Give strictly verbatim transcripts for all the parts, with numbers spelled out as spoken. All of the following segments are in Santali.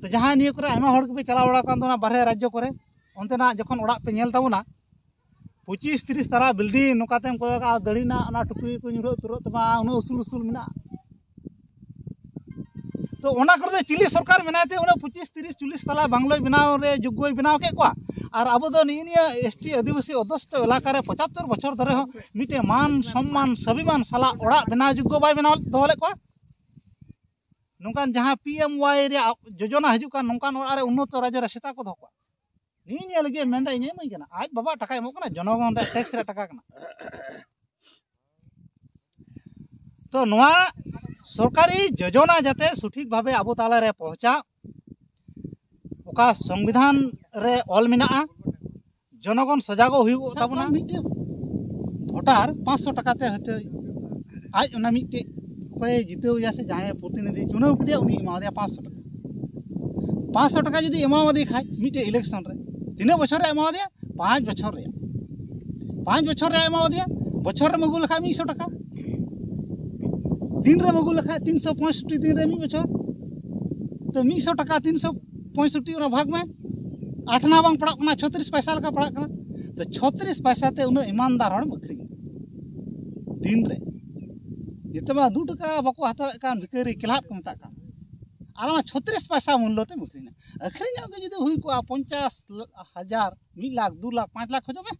ᱛᱚ ᱡᱟᱦᱟᱸᱭ ᱱᱤᱭᱟᱹ ᱠᱚᱨᱮ ᱟᱭᱢᱟ ᱦᱚᱲ ᱜᱮᱯᱮ ᱪᱟᱞᱟᱣ ᱵᱟᱲᱟ ᱟᱠᱟᱱ ᱛᱟᱵᱚᱱᱟ ᱵᱟᱨᱦᱮ ᱨᱟᱡᱽᱡᱚ ᱠᱚᱨᱮ, ᱚᱱᱛᱮᱱᱟᱜ ᱡᱚᱠᱷᱚᱱ ᱚᱲᱟᱜ ᱯᱮ ᱧᱮᱞ ᱛᱟᱵᱚᱱᱟ, ᱯᱚᱸᱪᱤᱥ ᱛᱤᱨᱤᱥ ᱛᱟᱞᱟ ᱵᱤᱞᱰᱤᱝ, ᱱᱚᱝᱠᱟ ᱛᱮᱢ ᱠᱚᱭᱚᱜᱟ, ᱫᱟᱲᱤ ᱨᱮᱱᱟᱜ ᱚᱱᱟ ᱴᱩᱯᱤ ᱠᱚ ᱧᱩᱨᱦᱟᱹ ᱩᱛᱟᱹᱨᱚᱜ ᱛᱟᱢᱟ, ᱩᱱᱟᱹᱜ ᱩᱥᱩᱞ ᱩᱥᱩᱞ ᱢᱮᱱᱟᱜᱼᱟ᱾ ᱛᱚ ᱚᱱᱟ ᱠᱚᱨᱮ ᱫᱚ ᱪᱤᱞᱤ ᱥᱚᱨᱠᱟᱨ ᱢᱮᱱᱟᱭ ᱛᱮ ᱩᱱᱟᱹᱜ ᱯᱚᱸᱪᱤᱥ ᱛᱤᱨᱤᱥ ᱪᱚᱞᱞᱤᱥ ᱛᱟᱞᱟ ᱵᱟᱝᱞᱳᱭ ᱵᱮᱱᱟᱣ ᱨᱮ ᱡᱳᱜᱽᱜᱚᱭ ᱵᱮᱱᱟᱣ ᱠᱮᱫ ᱠᱚᱣᱟ? ᱟᱨ ᱟᱵᱚ ᱫᱚ ᱱᱤᱜᱼᱤ ᱱᱤᱭᱟᱹ ᱮᱥ ᱴᱤ ᱟᱹᱫᱤᱵᱟᱹᱥᱤ ᱚᱫᱷᱩᱥᱩᱪᱤᱛ ᱮᱞᱟᱠᱟ ᱨᱮ ᱯᱚᱸᱪᱟᱛᱛᱳᱨ ᱵᱚᱪᱷᱚᱨ ᱫᱷᱚᱨᱮ ᱦᱚᱸ ᱢᱤᱫᱴᱮᱱ ᱢᱟᱱ ᱥᱚᱢᱢᱟᱱ ᱥᱟᱹᱵᱷᱤᱢᱟᱱ ᱥᱟᱞᱟᱜ ᱚᱲᱟᱜ ᱵᱮᱱᱟᱣ ᱡᱳᱜᱽᱜᱚ ᱵᱟᱭ ᱵᱮᱱᱟᱣ ᱫᱚᱦᱚ ᱞᱮᱫ ᱠᱚᱣᱟ᱾ ᱱᱚᱝᱠᱟᱱ ᱡᱟᱦᱟᱸ ᱯᱤ ᱮᱢ ᱣᱟᱭ ᱨᱮᱭᱟᱜ ᱡᱳᱡᱚᱱᱟ ᱦᱤᱡᱩᱜ ᱠᱟᱱ, ᱱᱚᱝᱠᱟᱱ ᱚᱲᱟᱜ ᱨᱮ ᱩᱱᱱᱚᱛᱚ ᱨᱟᱡᱽᱡᱚ ᱨᱮ ᱥᱮᱛᱟ ᱠᱚ ᱫᱚᱦᱚ ᱠᱚᱣᱟ᱾ ᱱᱤᱭᱟᱹ ᱞᱟᱹᱜᱤᱫ ᱢᱮᱱᱫᱟ, ᱤᱧᱮ ᱤᱢᱟᱹᱧ ᱠᱟᱱᱟ, ᱟᱡ ᱵᱟᱵᱟ ᱴᱟᱠᱟᱭ ᱮᱢᱚᱜ ᱠᱟᱱᱟ, ᱡᱚᱱᱚᱜᱚᱱ ᱨᱮᱭᱟᱜ ᱴᱮᱠᱥ ᱨᱮᱭᱟᱜ ᱴᱟᱠᱟ ᱠᱟᱱᱟ᱾ ᱛᱚ ᱱᱚᱣᱟ ᱥᱚᱨᱠᱟᱨᱤ ᱡᱳᱡᱚᱱᱟ ᱡᱟᱛᱮ ᱥᱚᱴᱷᱤᱠ ᱵᱷᱟᱵᱮ ᱟᱵᱚ ᱛᱟᱞᱟᱨᱮ ᱯᱚᱦᱪᱟ, ᱚᱠᱟ ᱥᱚᱝᱵᱤᱫᱷᱟᱱ ᱨᱮ ᱚᱞ ᱢᱮᱱᱟᱜᱼᱟ, ᱡᱚᱱᱚᱜᱚᱱ ᱥᱚᱡᱟᱜᱚ ᱦᱩᱭᱩᱜ ᱛᱟᱵᱚᱱᱟ᱾ ᱢᱤᱫᱴᱮᱡ ᱵᱷᱳᱴᱟᱨ ᱯᱟᱸᱪᱥᱚ ᱴᱟᱠᱟ ᱛᱮ ᱦᱚᱭᱛᱳ ᱟᱡ ᱚᱱᱟ ᱢᱤᱫᱴᱮᱡ ᱚᱠᱚᱭᱮ ᱡᱤᱛᱟᱹᱣ ᱮᱭᱟ ᱥᱮ ᱡᱟᱦᱟᱸᱭ ᱯᱨᱚᱛᱤᱱᱤᱫᱷᱤ ᱪᱩᱱᱟᱹᱣ ᱠᱮᱫᱮᱭᱟ, ᱩᱱᱤ ᱮᱢᱟᱣᱟᱫᱮᱭᱟ ᱯᱟᱸᱪᱥᱚ ᱴᱟᱠᱟ᱾ ᱯᱟᱸᱪᱥᱚ ᱴᱟᱠᱟ ᱡᱩᱫᱤ ᱮᱢᱟᱣᱟᱫᱮ ᱠᱷᱟᱡ ᱢᱤᱫᱴᱮᱡ ᱤᱞᱮᱠᱥᱚᱱ ᱨᱮ, ᱛᱤᱱᱟᱹᱜ ᱵᱚᱪᱷᱚᱨ ᱨᱮ ᱮᱢᱟᱣᱟᱫᱮᱭᱟ? ᱯᱟᱸᱪ ᱵᱚᱪᱷᱚᱨ ᱨᱮᱭᱟᱜ᱾ ᱯᱟᱸᱪ ᱵᱚᱪᱷᱚᱨ ᱨᱮ ᱮᱢᱟᱣᱟᱫᱮᱭᱟ, ᱵᱚᱪᱷᱚᱨ ᱨᱮᱢ ᱟᱹᱜᱩ ᱞᱮᱠᱷᱟᱡ ᱢᱤᱫᱥᱚ ᱴᱟᱠᱟ, ᱫᱤᱱ ᱨᱮᱢ ᱟᱹᱜᱩ ᱞᱮᱠᱷᱟᱡ ᱛᱤᱱᱥᱚ ᱯᱚᱸᱭᱥᱚᱴᱴᱤ ᱫᱤᱱ ᱨᱮ ᱢᱤᱫ ᱵᱚᱪᱷᱚᱨ᱾ ᱛᱚ ᱢᱤᱫᱥᱚ ᱴᱟᱠᱟ ᱛᱤᱱᱥᱚ ᱯᱚᱸᱭᱥᱚᱴᱴᱤ ᱚᱱᱟ ᱵᱷᱟᱜᱽ ᱢᱮ, ᱟᱴ ᱟᱱᱟ ᱵᱟᱝ ᱯᱟᱲᱟᱜ ᱠᱟᱱᱟ, ᱪᱷᱚᱛᱨᱤᱥ ᱯᱚᱭᱥᱟ ᱞᱮᱠᱟ ᱯᱟᱲᱟᱜ ᱠᱟᱱᱟ᱾ ᱛᱚ ᱪᱷᱚᱛᱨᱤᱥ ᱯᱚᱭᱥᱟ ᱛᱮ ᱩᱱᱟᱹᱜ ᱤᱢᱟᱱᱫᱟᱨ ᱦᱚᱲᱮᱢ ᱟᱹᱠᱷᱨᱤᱧ ᱫᱤᱱ ᱨᱮ᱾ ᱱᱤᱛᱚᱜ ᱢᱟ ᱫᱩ ᱴᱟᱠᱟ ᱵᱟᱠᱚ ᱦᱟᱛᱟᱣᱮᱫ ᱠᱟᱱ, ᱵᱷᱤᱠᱟᱹᱨᱤ ᱠᱮᱞᱟᱫ ᱠᱚ ᱢᱮᱛᱟᱜ ᱠᱟᱱ, ᱟᱨ ᱟᱢᱟᱜ ᱪᱷᱚᱛᱨᱤᱥ ᱯᱚᱭᱥᱟ ᱢᱩᱞᱞᱚ ᱛᱮᱢ ᱟᱹᱠᱷᱨᱤᱧᱟ᱾ ᱟᱹᱠᱷᱨᱤᱧᱚᱜ ᱜᱮ ᱡᱩᱫᱤ ᱦᱩᱭ ᱠᱚᱜᱼᱟ ᱯᱚᱧᱪᱟᱥ ᱦᱟᱡᱟᱨ, ᱢᱤᱫ ᱞᱟᱠᱷ, ᱫᱩ ᱞᱟᱠᱷ, ᱯᱟᱸᱪ ᱞᱟᱠᱷ ᱠᱷᱚᱡᱚᱜ ᱢᱮ,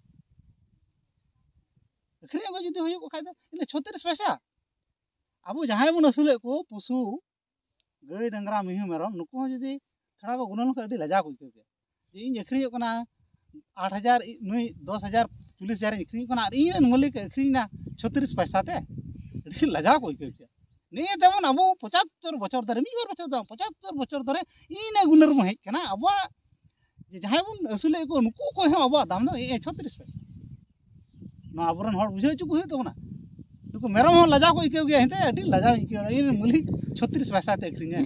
ᱟᱹᱠᱷᱨᱤᱧᱚᱜ ᱜᱮ ᱡᱩᱫᱤ ᱦᱩᱭᱩᱜ ᱠᱷᱟᱡ ᱫᱚ ᱤᱧ ᱫᱚ ᱪᱷᱚᱛᱨᱤᱥ ᱯᱚᱭᱥᱟ᱾ ᱟᱵᱚ ᱡᱟᱦᱟᱸᱭ ᱵᱚᱱ ᱟᱹᱥᱩᱞᱮᱫ ᱠᱚ ᱯᱚᱥᱩ, ᱜᱟᱹᱭ, ᱰᱟᱝᱨᱟ, ᱢᱤᱦᱩ, ᱢᱮᱨᱚᱢ, ᱱᱩᱠᱩ ᱦᱚᱸ ᱡᱩᱫᱤ ᱛᱷᱚᱲᱟ ᱠᱚ ᱜᱩᱱᱟᱹᱱ ᱞᱮᱠᱷᱟᱱ ᱟᱹᱰᱤ ᱞᱟᱡᱟᱣ ᱠᱚ ᱟᱹᱭᱠᱟᱹᱣ ᱠᱮᱭᱟ᱾ ᱡᱮ ᱤᱧ ᱟᱹᱠᱷᱨᱤᱧᱚᱜ ᱠᱟᱱᱟ ᱟᱴ ᱦᱟᱡᱟᱨ, ᱱᱩᱭ ᱫᱚᱥ ᱦᱟᱡᱟᱨ, ᱪᱚᱞᱞᱤᱥ ᱦᱟᱡᱟᱨ ᱤᱧ ᱟᱹᱠᱷᱨᱤᱧ ᱠᱟᱱᱟ ᱟᱨ ᱤᱧ ᱨᱮᱱ ᱢᱟᱹᱞᱤᱠ ᱮ ᱟᱹᱠᱷᱨᱤᱧ ᱮᱫᱟ ᱪᱷᱚᱛᱨᱤᱥ ᱯᱚᱭᱥᱟ ᱛᱮ, ᱟᱹᱰᱤ ᱞᱟᱡᱟᱣ ᱠᱚ ᱟᱹᱭᱠᱟᱹᱣ ᱠᱮᱭᱟ᱾ ᱱᱤᱭᱟᱹ ᱛᱮᱢᱚᱱ ᱟᱵᱚ ᱯᱚᱸᱪᱟᱛᱛᱳᱨ ᱵᱚᱪᱷᱚᱨ ᱫᱷᱚᱨᱮ, ᱢᱤᱫ ᱵᱟᱨ ᱵᱚᱪᱷᱚᱨ ᱫᱚ ᱵᱟᱝ, ᱯᱚᱸᱪᱟᱛᱛᱳᱨ ᱵᱚᱪᱷᱚᱨ ᱫᱷᱚᱨᱮ ᱤᱱᱟᱹ ᱜᱩᱱᱟᱹᱨ ᱵᱚᱱ ᱦᱮᱡ ᱠᱟᱱᱟ᱾ ᱟᱵᱚᱣᱟᱜ ᱡᱮ ᱡᱟᱦᱟᱸᱭ ᱵᱚᱱ ᱟᱹᱥᱩᱞᱮᱫ ᱠᱚ, ᱱᱩᱠᱩ ᱠᱚ ᱦᱚᱸ ᱟᱵᱚᱣᱟᱜ ᱫᱟᱢ ᱫᱚ ᱮ ᱪᱷᱚᱛᱨᱤᱥ ᱯᱚᱭᱥᱟ᱾ ᱱᱚᱣᱟ ᱟᱵᱚᱨᱮᱱ ᱦᱚᱲ ᱵᱩᱡᱷᱟᱹᱣ ᱦᱚᱪᱚ ᱠᱚ ᱦᱩᱭᱩᱜ ᱛᱟᱵᱚᱱᱟ᱾ ᱱᱩᱠᱩ ᱢᱮᱨᱚᱢ ᱦᱚᱸ ᱞᱟᱡᱟᱣ ᱠᱚ ᱟᱹᱭᱠᱟᱹᱣ ᱜᱮᱭᱟ, ᱦᱮᱸᱛᱮ ᱟᱹᱰᱤ ᱞᱟᱡᱟᱣ ᱤᱧ ᱟᱹᱭᱠᱟᱹᱣ ᱫᱟ, ᱤᱧ ᱨᱮᱱ ᱢᱟᱹᱞᱤᱠ ᱪᱷᱚᱛᱨᱤᱥ ᱯᱚᱭᱥᱟ ᱛᱮ ᱟᱹᱠᱷᱨᱤᱧᱟᱭ,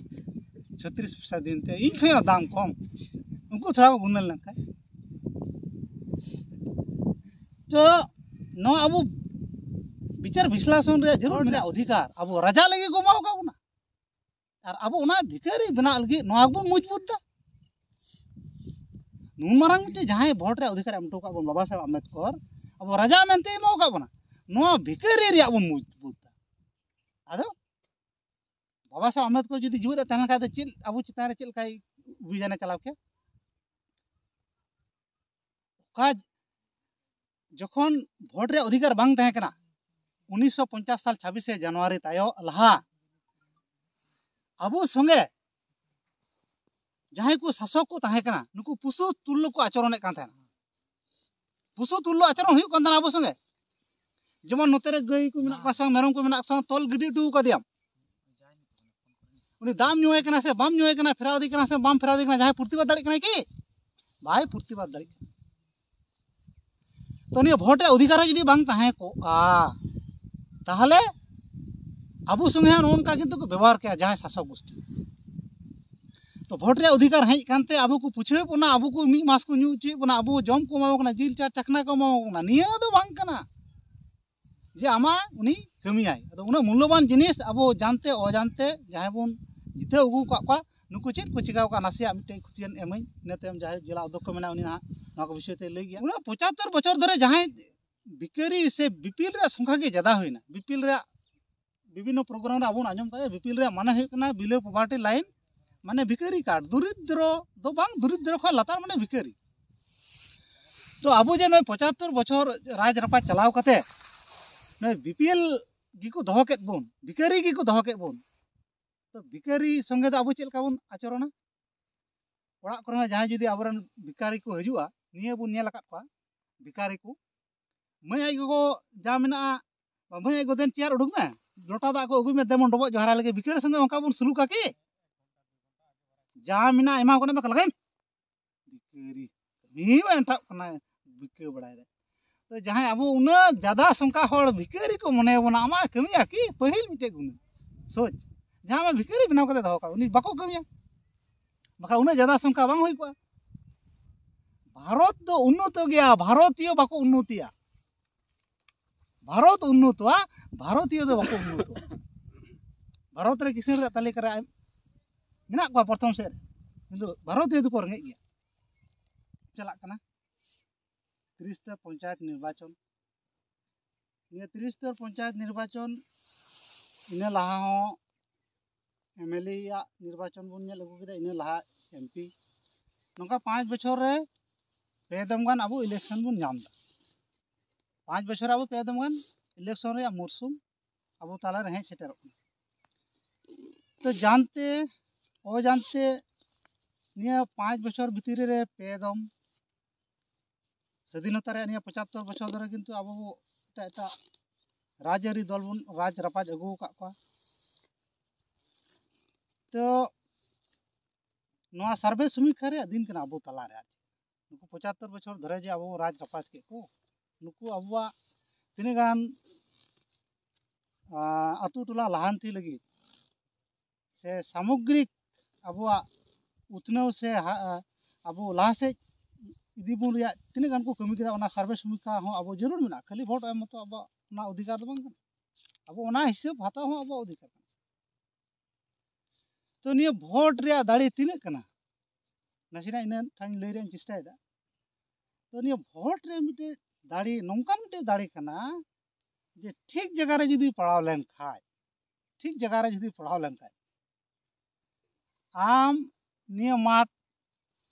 ᱪᱷᱚᱛᱨᱤᱥ ᱯᱚᱭᱥᱟ ᱫᱤᱱ ᱛᱮ, ᱤᱧ ᱠᱷᱚᱱ ᱦᱚᱸ ᱫᱟᱢ ᱠᱚᱢ᱾ ᱩᱱᱠᱩ ᱛᱷᱚᱲᱟ ᱠᱚ ᱜᱩᱱᱟᱹᱱ ᱞᱮᱱᱠᱷᱟᱱ᱾ ᱛᱚ ᱱᱚᱣᱟ ᱟᱵᱚ ᱵᱤᱪᱟᱨ ᱵᱤᱥᱞᱮᱥᱚᱱ ᱨᱮᱭᱟᱜ ᱡᱟᱹᱨᱩᱲ ᱢᱮᱱᱟᱜᱼᱟ, ᱚᱫᱷᱤᱠᱟᱨ ᱟᱵᱚ ᱨᱟᱡᱟ ᱞᱟᱹᱜᱤᱫ ᱠᱚ ᱮᱢᱟᱣ ᱟᱠᱟᱫ ᱵᱚᱱᱟ᱾ ᱟᱨ ᱟᱵᱚ ᱚᱱᱟ ᱵᱷᱤᱠᱟᱹᱨᱤ ᱵᱮᱱᱟᱜ ᱞᱟᱹᱜᱤᱫ ᱱᱚᱣᱟ ᱜᱮᱵᱚᱱ ᱢᱚᱡᱽᱵᱩᱛ ᱫᱟ᱾ ᱱᱩᱱ ᱢᱟᱨᱟᱝ ᱢᱤᱫᱴᱮᱱ ᱡᱟᱦᱟᱸᱭ ᱵᱷᱳᱴ ᱨᱮ ᱚᱫᱷᱤᱠᱟᱨ ᱮᱢ ᱦᱚᱴᱚ ᱠᱟᱜ ᱵᱚᱱ ᱵᱟᱵᱟ ᱥᱟᱦᱮᱵᱽ ᱟᱢᱵᱮᱫᱠᱚᱨ, ᱟᱵᱚ ᱨᱟᱡᱟ ᱢᱮᱱᱛᱮ ᱮᱢᱟᱣ ᱠᱟᱜ ᱵᱚᱱᱟ, ᱱᱚᱣᱟ ᱵᱷᱤᱠᱟᱹᱨᱤ ᱨᱮᱭᱟᱜ ᱵᱚᱱ ᱢᱚᱡᱽᱵᱩᱛ ᱫᱟ᱾ ᱟᱫᱚ ᱵᱟᱵᱟ ᱥᱟᱦᱮᱵᱽ ᱟᱢᱵᱮᱫᱠᱚᱨ ᱡᱩᱫᱤ ᱡᱤᱣᱮᱫ ᱮ ᱛᱟᱦᱮᱸ ᱞᱮᱱ ᱠᱷᱟᱱ ᱫᱚ ᱪᱮᱫ ᱟᱵᱚ ᱪᱮᱛᱟᱱ ᱨᱮ ᱪᱮᱫ ᱞᱮᱠᱟᱭ ᱚᱵᱷᱤᱡᱟᱱᱮ ᱪᱟᱞᱟᱣ ᱠᱮᱭᱟ? ᱚᱠᱟ ᱡᱚᱠᱷᱚᱱ ᱵᱷᱳᱴ ᱨᱮ ᱚᱫᱷᱤᱠᱟᱨ ᱵᱟᱝ ᱛᱟᱦᱮᱸ ᱠᱟᱱᱟ, ᱩᱱᱤᱥᱥᱚ ᱯᱚᱧᱪᱟᱥ ᱥᱟᱞ ᱪᱷᱟᱵᱵᱤᱥᱮ ᱡᱟᱱᱩᱣᱟᱨᱤ ᱛᱟᱭᱚᱢ ᱞᱟᱦᱟ ᱟᱵᱚ ᱥᱚᱸᱜᱮ ᱡᱟᱦᱟᱸᱭ ᱠᱚ ᱥᱟᱥᱚᱠ ᱠᱚ ᱛᱟᱦᱮᱸ ᱠᱟᱱᱟ, ᱱᱩᱠᱩ ᱯᱩᱥᱩ ᱛᱩᱞᱞᱚ ᱠᱚ ᱟᱪᱚᱨᱚᱱᱮᱫ ᱠᱟᱱ ᱛᱟᱦᱮᱱᱟ᱾ ᱯᱩᱥᱩ ᱛᱩᱞᱞᱚ ᱟᱪᱚᱨᱚᱱ ᱦᱩᱭᱩᱜ ᱠᱟᱱ ᱛᱟᱦᱮᱱᱟ ᱟᱵᱚ ᱥᱚᱸᱜᱮ᱾ ᱡᱮᱢᱚᱱ ᱱᱚᱛᱮ ᱨᱮ ᱜᱟᱹᱭ ᱠᱚ ᱢᱮᱱᱟᱜ ᱠᱚᱣᱟ ᱥᱮ ᱵᱟᱝ, ᱢᱮᱨᱚᱢ ᱠᱚ ᱢᱮᱱᱟᱜ ᱠᱚᱣᱟ ᱥᱮ ᱵᱟᱝ, ᱛᱚᱞ ᱜᱤᱰᱤ ᱦᱚᱴᱚ ᱟᱠᱟᱫᱮᱭᱟᱢ᱾ ᱩᱱᱤ ᱫᱟᱜ ᱮᱢ ᱧᱩᱭᱮ ᱠᱟᱱᱟ ᱥᱮ ᱵᱟᱢ ᱧᱩᱭᱮ ᱠᱟᱱᱟ, ᱯᱷᱮᱨᱟᱣ ᱮᱫᱮ ᱠᱟᱱᱟ ᱥᱮ ᱵᱟᱢ ᱯᱷᱮᱨᱟᱣ ᱮᱫᱮ ᱠᱟᱱᱟ, ᱡᱟᱦᱟᱸᱭ ᱯᱨᱚᱛᱤᱵᱟᱫ ᱫᱟᱲᱮᱭᱟᱜ ᱠᱟᱱᱟᱭ ᱠᱤ? ᱵᱟᱭ ᱯᱨᱚᱛᱤᱵᱟᱫ ᱫᱟᱲᱮᱭᱟᱜ ᱠᱟᱱᱟ᱾ ᱛᱚ ᱱᱤᱭᱟᱹ ᱵᱷᱳᱴ ᱨᱮ ᱚᱫᱷᱤᱠᱟᱨ ᱦᱚᱸ ᱡᱩᱫᱤ ᱵᱟᱝ ᱛᱟᱦᱮᱸ ᱠᱚᱜᱼᱟ, ᱛᱟᱦᱚᱞᱮ ᱟᱵᱚ ᱥᱚᱸᱜᱮ ᱦᱚᱸ ᱱᱚᱜᱼᱚ ᱱᱚᱝᱠᱟ ᱠᱤᱱᱛᱩ ᱠᱚ ᱵᱮᱵᱚᱦᱟᱨ ᱠᱮᱭᱟ ᱡᱟᱦᱟᱸᱭ ᱥᱟᱥᱚᱠ ᱜᱳᱥᱴᱤ᱾ ᱛᱚ ᱵᱷᱳᱴ ᱨᱮᱭᱟᱜ ᱚᱫᱷᱤᱠᱟᱨ ᱦᱮᱡ ᱠᱟᱱᱛᱮ ᱟᱵᱚ ᱠᱚ ᱯᱩᱪᱷᱟᱹᱣᱮᱫ ᱵᱚᱱᱟ, ᱟᱵᱚ ᱠᱚ ᱢᱤᱫ ᱢᱟᱥ ᱠᱚ ᱧᱩ ᱦᱚᱪᱚᱭᱮᱫ ᱵᱚᱱᱟ, ᱟᱵᱚ ᱡᱚᱢ ᱠᱚ ᱮᱢᱟ ᱵᱚᱱ ᱠᱟᱱᱟ, ᱡᱤᱞ ᱪᱟᱨ ᱪᱟᱠᱷᱱᱟ ᱠᱚ ᱮᱢᱟ ᱵᱚᱱ ᱠᱟᱱᱟ᱾ ᱱᱤᱭᱟᱹ ᱫᱚ ᱵᱟᱝ ᱠᱟᱱᱟ ᱡᱮ ᱟᱢᱟᱜ ᱩᱱᱤ ᱠᱟᱹᱢᱤᱭᱟᱭ᱾ ᱟᱫᱚ ᱩᱱᱟᱹᱜ ᱢᱩᱞᱞᱚᱵᱟᱱ ᱡᱤᱱᱤᱥ ᱟᱵᱚ ᱡᱟᱱᱛᱮ ᱚᱡᱟᱱᱛᱮ ᱡᱟᱦᱟᱸᱭ ᱵᱚᱱ ᱡᱤᱛᱟᱹᱣ ᱟᱹᱜᱩ ᱟᱠᱟᱫ ᱠᱚᱣᱟ, ᱱᱩᱠᱩ ᱪᱮᱫ ᱠᱚ ᱪᱤᱠᱟᱹᱣ ᱠᱟᱜᱼᱟ, ᱱᱟᱥᱮᱭᱟᱜ ᱢᱤᱫᱴᱮᱱ ᱠᱷᱩᱛᱤᱭᱟᱱ ᱮᱢᱟᱹᱧ, ᱤᱱᱟᱹ ᱛᱟᱭᱚᱢ ᱡᱟᱦᱟᱸᱭ ᱡᱮᱞᱟ ᱚᱫᱽᱫᱷᱚᱠᱠᱷᱚ ᱢᱮᱱᱟᱭ, ᱩᱱᱤ ᱦᱟᱸᱜ ᱱᱚᱣᱟ ᱠᱚ ᱵᱤᱥᱚᱭ ᱛᱮ ᱞᱟᱹᱭ ᱜᱮᱭᱟ᱾ ᱩᱱᱟᱹᱜ ᱯᱚᱸᱪᱟᱛᱛᱳᱨ ᱵᱚᱪᱷᱚᱨ ᱫᱷᱚᱨᱮ ᱡᱟᱦᱟᱸᱭ ᱵᱤᱠᱟᱹᱨᱤ ᱥᱮ ᱵᱤᱯᱤᱞ ᱨᱮᱭᱟᱜ ᱥᱚᱝᱠᱷᱟ ᱜᱮ ᱡᱟᱫᱟ ᱦᱩᱭᱱᱟ᱾ ᱵᱤᱯᱤᱞ ᱨᱮᱭᱟᱜ ᱵᱤᱵᱷᱤᱱᱱᱚ ᱯᱨᱳᱜᱨᱟᱢ ᱨᱮ ᱟᱵᱚ ᱵᱚᱱ ᱟᱸᱡᱚᱢ ᱠᱟᱜᱼᱟ, ᱵᱤᱯᱤᱞ ᱨᱮᱭᱟᱜ ᱢᱟᱱᱮ ᱦᱩᱭᱩᱜ ᱠᱟᱱᱟ below poverty line, ᱢᱟᱱᱮ ᱵᱷᱤᱠᱟᱹᱨᱤ ᱠᱟᱨᱰ, ᱫᱚᱨᱤᱫᱨᱚ ᱫᱚ ᱵᱟᱝ, ᱫᱚᱨᱤᱫᱨᱚ ᱠᱷᱚᱱ ᱞᱟᱛᱟᱨ ᱢᱟᱱᱮ ᱵᱷᱤᱠᱟᱹᱨᱤ᱾ ᱛᱚ ᱟᱵᱚ ᱡᱮ ᱱᱚᱜᱼᱚᱭ ᱯᱚᱸᱪᱟᱛᱛᱳᱨ ᱵᱚᱪᱷᱚᱨ ᱨᱟᱡᱽ ᱨᱟᱯᱟᱡᱽ ᱪᱟᱞᱟᱣ ᱠᱟᱛᱮ ᱱᱚᱜᱼᱚᱭ ᱵᱤᱯᱤᱮᱞ ᱜᱮᱠᱚ ᱫᱚᱦᱚ ᱠᱮᱫ ᱵᱚᱱ, ᱵᱷᱤᱠᱟᱹᱨᱤ ᱜᱮᱠᱚ ᱫᱚᱦᱚ ᱠᱮᱫ ᱵᱚᱱ, ᱛᱚ ᱵᱷᱤᱠᱟᱹᱨᱤ ᱥᱚᱸᱜᱮ ᱫᱚ ᱟᱵᱚ ᱪᱮᱫ ᱞᱮᱠᱟ ᱵᱚᱱ ᱟᱪᱚᱨᱚᱱᱟ? ᱚᱲᱟᱜ ᱠᱚᱨᱮ ᱦᱚᱸ ᱡᱟᱦᱟᱸᱭ ᱡᱩᱫᱤ ᱟᱵᱚᱨᱮᱱ ᱵᱷᱤᱠᱟᱹᱨᱤ ᱠᱚ ᱦᱤᱡᱩᱜᱼᱟ, ᱱᱤᱭᱟᱹ ᱵᱚᱱ ᱧᱮᱞ ᱟᱠᱟᱫ ᱠᱚᱣᱟ, ᱵᱷᱤᱠᱟᱹᱨᱤ ᱠᱚ, ᱢᱟᱹᱭ ᱟᱡ ᱜᱚᱜᱚ ᱡᱟ ᱢᱮᱱᱟᱜᱼᱟ, ᱢᱟᱹᱭ ᱟᱡ ᱜᱚ ᱫᱮᱱ ᱪᱮᱭᱟᱨ ᱩᱰᱩᱠ ᱢᱮ, ᱞᱚᱴᱟ ᱫᱟᱜ ᱠᱚ ᱟᱹᱜᱩᱭ ᱢᱮ, ᱫᱮᱢᱚᱱ ᱰᱚᱵᱚᱜ ᱡᱚᱦᱟᱨᱟᱭ ᱞᱟᱹᱜᱤᱫ᱾ ᱵᱷᱤᱠᱟᱹᱨᱤ ᱥᱚᱸᱜᱮ ᱚᱱᱠᱟ ᱵᱚᱱ ᱥᱩᱞᱩᱠᱟ ᱠᱤ? ᱡᱟ ᱢᱮᱱᱟᱜᱼᱟ ᱮᱢᱟ ᱠᱚ ᱠᱟᱱᱟ, ᱵᱟᱠᱷᱟᱱ ᱞᱟᱜᱟᱭ ᱢᱮ᱾ ᱵᱷᱤᱠᱟᱹᱨᱤ ᱠᱟᱹᱢᱤ ᱦᱚᱸ ᱮᱱᱴᱷᱟᱜ ᱠᱟᱱᱟᱭ, ᱵᱷᱤᱠᱟᱹ ᱵᱟᱲᱟᱭ ᱫᱟᱭ᱾ ᱛᱚ ᱡᱟᱦᱟᱸᱭ ᱟᱵᱚ ᱩᱱᱟᱹᱜ ᱡᱟᱫᱟ ᱥᱚᱝᱠᱷᱟ ᱦᱚᱲ ᱵᱷᱤᱠᱟᱹᱨᱤ ᱠᱚ ᱢᱚᱱᱮ ᱵᱚᱱᱟ, ᱟᱢᱟᱜ ᱠᱟᱹᱢᱤᱭᱟ ᱠᱤ? ᱯᱟᱹᱦᱤᱞ ᱢᱤᱫᱴᱮᱡ ᱜᱩᱱᱟᱹ ᱥᱳᱪ, ᱡᱟᱦᱟᱸ ᱟᱢᱟᱜ ᱵᱷᱤᱠᱟᱹᱨᱤ ᱵᱮᱱᱟᱣ ᱠᱟᱛᱮ ᱫᱚᱦᱚ ᱠᱟᱜ, ᱩᱱᱤ ᱵᱟᱠᱚ ᱠᱟᱹᱢᱤᱭᱟ, ᱵᱟᱠᱷᱟᱱ ᱩᱱᱟᱹᱜ ᱡᱟᱫᱟ ᱥᱚᱝᱠᱷᱟ ᱵᱟᱝ ᱦᱩᱭ ᱠᱚᱜᱼᱟ᱾ ᱵᱷᱟᱨᱚᱛ ᱫᱚ ᱩᱱᱱᱚᱛᱚ ᱜᱮᱭᱟ, ᱵᱷᱟᱨᱚᱛᱤᱭᱚ ᱵᱟᱠᱚ ᱩᱱᱱᱚᱛᱤᱭᱟ᱾ ᱵᱷᱟᱨᱚᱛ ᱩᱱᱱᱚᱛᱚᱜᱼᱟ, ᱵᱷᱟᱨᱚᱛᱤᱭᱚ ᱫᱚ ᱵᱟᱠᱚ ᱩᱱᱱᱚᱛᱚᱜᱼᱟ᱾ ᱵᱷᱟᱨᱚᱛ ᱨᱮ ᱠᱤᱥᱟᱹᱬ ᱨᱮᱭᱟᱜ ᱛᱟᱹᱞᱤᱠᱟ ᱨᱮ ᱟᱭ-, ᱢᱮᱱᱟᱜ ᱠᱚᱣᱟ ᱯᱨᱚᱛᱷᱚᱢ ᱥᱮᱫ ᱨᱮ, ᱠᱤᱱᱛᱩ ᱵᱷᱟᱨᱚᱛᱤᱭᱚ ᱫᱚᱠᱚ ᱨᱮᱸᱜᱮᱡ ᱜᱮᱭᱟ᱾ ᱪᱟᱞᱟᱜ ᱠᱟᱱᱟ ᱛᱤᱨᱤᱥ ᱛᱮ ᱯᱚᱧᱪᱟᱭᱮᱛ ᱱᱤᱨᱵᱟᱪᱚᱱ᱾ ᱱᱤᱭᱟᱹ ᱛᱤᱨᱤᱥ ᱛᱮ ᱯᱚᱧᱪᱟᱭᱮᱛ ᱱᱤᱨᱵᱟᱪᱚᱱ, ᱤᱱᱟᱹ ᱞᱟᱦᱟ ᱦᱚᱸ ᱮᱢ ᱮᱞ ᱮ ᱟᱜ ᱱᱤᱨᱵᱟᱪᱚᱱ ᱵᱚᱱ ᱧᱮᱞ ᱟᱹᱜᱩ ᱠᱮᱫᱟ, ᱤᱱᱟᱹ ᱞᱟᱦᱟ ᱮᱢ ᱯᱤ᱾ ᱱᱚᱝᱠᱟ ᱯᱟᱸᱪ ᱵᱚᱪᱷᱚᱨ ᱨᱮ ᱯᱮ ᱫᱚᱢ ᱜᱟᱱ ᱟᱵᱚ ᱤᱞᱮᱠᱥᱚᱱ ᱵᱚᱱ ᱧᱟᱢ ᱮᱫᱟ᱾ ᱯᱟᱸᱪ ᱵᱚᱪᱷᱚᱨ ᱨᱮ ᱟᱵᱚ ᱯᱮ ᱫᱚᱢ ᱜᱟᱱ ᱤᱞᱮᱠᱥᱚᱱ ᱨᱮᱭᱟᱜ ᱢᱩᱨᱥᱩᱢ ᱟᱵᱚ ᱛᱟᱞᱟᱨᱮ ᱦᱮᱡ ᱥᱮᱴᱮᱨᱚᱜ ᱠᱟᱱᱟ᱾ ᱛᱚ ᱡᱟᱱᱛᱮ ᱚᱡᱟᱱᱛᱮ ᱱᱤᱭᱟᱹ ᱯᱟᱸᱪ ᱵᱚᱪᱷᱚᱨ ᱵᱷᱤᱛᱨᱤ ᱨᱮ ᱯᱮ ᱫᱚᱢ, ᱥᱟᱹᱫᱷᱤᱱᱚᱛᱟ ᱨᱮᱭᱟᱜ ᱱᱤᱭᱟᱹ ᱯᱚᱸᱪᱟᱛᱛᱚᱨ ᱵᱚᱪᱷᱚᱨ ᱫᱷᱚᱨᱮ ᱠᱤᱱᱛᱩ ᱟᱵᱚ ᱮᱴᱟᱜ ᱮᱴᱟᱜ ᱨᱟᱡᱽᱟᱹᱨᱤ ᱫᱚᱞ ᱵᱚᱱ ᱨᱟᱡᱽ ᱨᱟᱯᱟᱡᱽ ᱟᱹᱜᱩ ᱟᱠᱟᱫ ᱠᱚᱣᱟ᱾ ᱛᱚ ᱱᱚᱣᱟ ᱥᱟᱨᱵᱷᱮ ᱥᱚᱢᱤᱠᱠᱷᱟ ᱨᱮᱭᱟᱜ ᱫᱤᱱ ᱠᱟᱱᱟ ᱟᱵᱚ ᱛᱟᱞᱟᱨᱮ᱾ ᱟᱨ ᱱᱩᱠᱩ ᱯᱚᱸᱪᱟᱛᱛᱚᱨ ᱵᱚᱪᱷᱚᱨ ᱫᱷᱚᱨᱮ ᱡᱮ ᱟᱵᱚ ᱨᱟᱡᱽ ᱨᱟᱯᱟᱡᱽ ᱠᱮᱫ ᱠᱚ, ᱱᱩᱠᱩ ᱟᱵᱚᱣᱟᱜ ᱛᱤᱱᱟᱹᱜ ᱜᱟᱱ, ᱟᱸ, ᱟᱛᱳ ᱴᱚᱞᱟ ᱞᱟᱦᱟᱱᱛᱤ ᱞᱟᱹᱜᱤᱫ ᱥᱮ ᱥᱟᱢᱚᱜᱽᱨᱤᱠ ᱟᱵᱚᱣᱟᱜ ᱩᱛᱱᱟᱹᱣ ᱥᱮ ᱦᱟ-, ᱟᱵᱚ ᱞᱟᱦᱟ ᱥᱮᱫ ᱤᱫᱤ ᱵᱚᱱ ᱨᱮᱭᱟᱜ ᱛᱤᱱᱟᱹᱜ ᱜᱟᱱ ᱠᱚ ᱠᱟᱹᱢᱤ ᱠᱮᱫᱟ, ᱚᱱᱟ ᱥᱟᱨᱵᱷᱮ ᱥᱚᱢᱤᱠᱠᱷᱟ ᱦᱚᱸ ᱟᱵᱚ ᱡᱟᱹᱨᱩᱲ ᱢᱮᱱᱟᱜᱼᱟ᱾ ᱠᱷᱟᱹᱞᱤ ᱵᱷᱳᱴ ᱮᱢ ᱢᱚᱛᱚ ᱟᱵᱚᱣᱟᱜ ᱚᱱᱟ ᱚᱫᱷᱤᱠᱟᱨ ᱫᱚ ᱵᱟᱝ ᱠᱟᱱᱟ᱾ ᱟᱵᱚ ᱚᱱᱟ ᱦᱤᱥᱟᱹᱵ ᱦᱟᱛᱟᱣ ᱦᱚᱸ ᱟᱵᱚᱣᱟᱜ ᱚᱫᱷᱤᱠᱟᱨ ᱠᱟᱱᱟ᱾ ᱛᱚ ᱱᱤᱭᱟᱹ ᱵᱷᱳᱴ ᱨᱮᱭᱟᱜ ᱫᱟᱲᱮ ᱛᱤᱱᱟᱹᱜ ᱠᱟᱱᱟ, ᱱᱟᱥᱮᱱᱟᱜ ᱤᱱᱟᱹ ᱴᱷᱟᱧ ᱞᱟᱹᱭ ᱨᱮᱭᱟᱜ ᱤᱧ ᱪᱮᱥᱴᱟᱭᱮᱫᱟ᱾ ᱛᱚ ᱱᱤᱭᱟᱹ ᱵᱷᱳᱴ ᱨᱮ ᱢᱤᱫᱴᱮᱡ ᱫᱟᱲᱮ, ᱱᱚᱝᱠᱟᱱ ᱢᱤᱫᱴᱮᱡ ᱫᱟᱲᱮ ᱠᱟᱱᱟ ᱡᱮ ᱴᱷᱤᱠ ᱡᱟᱭᱜᱟ ᱨᱮ ᱡᱩᱫᱤ ᱯᱟᱲᱟᱣ ᱞᱮᱱᱠᱷᱟᱡ, ᱴᱷᱤᱠ ᱡᱟᱭᱜᱟ ᱨᱮ ᱡᱩᱫᱤ ᱯᱟᱲᱟᱣ ᱞᱮᱱᱠᱷᱟᱡ, ᱟᱢ ᱱᱤᱭᱟᱹ ᱢᱟᱴᱷ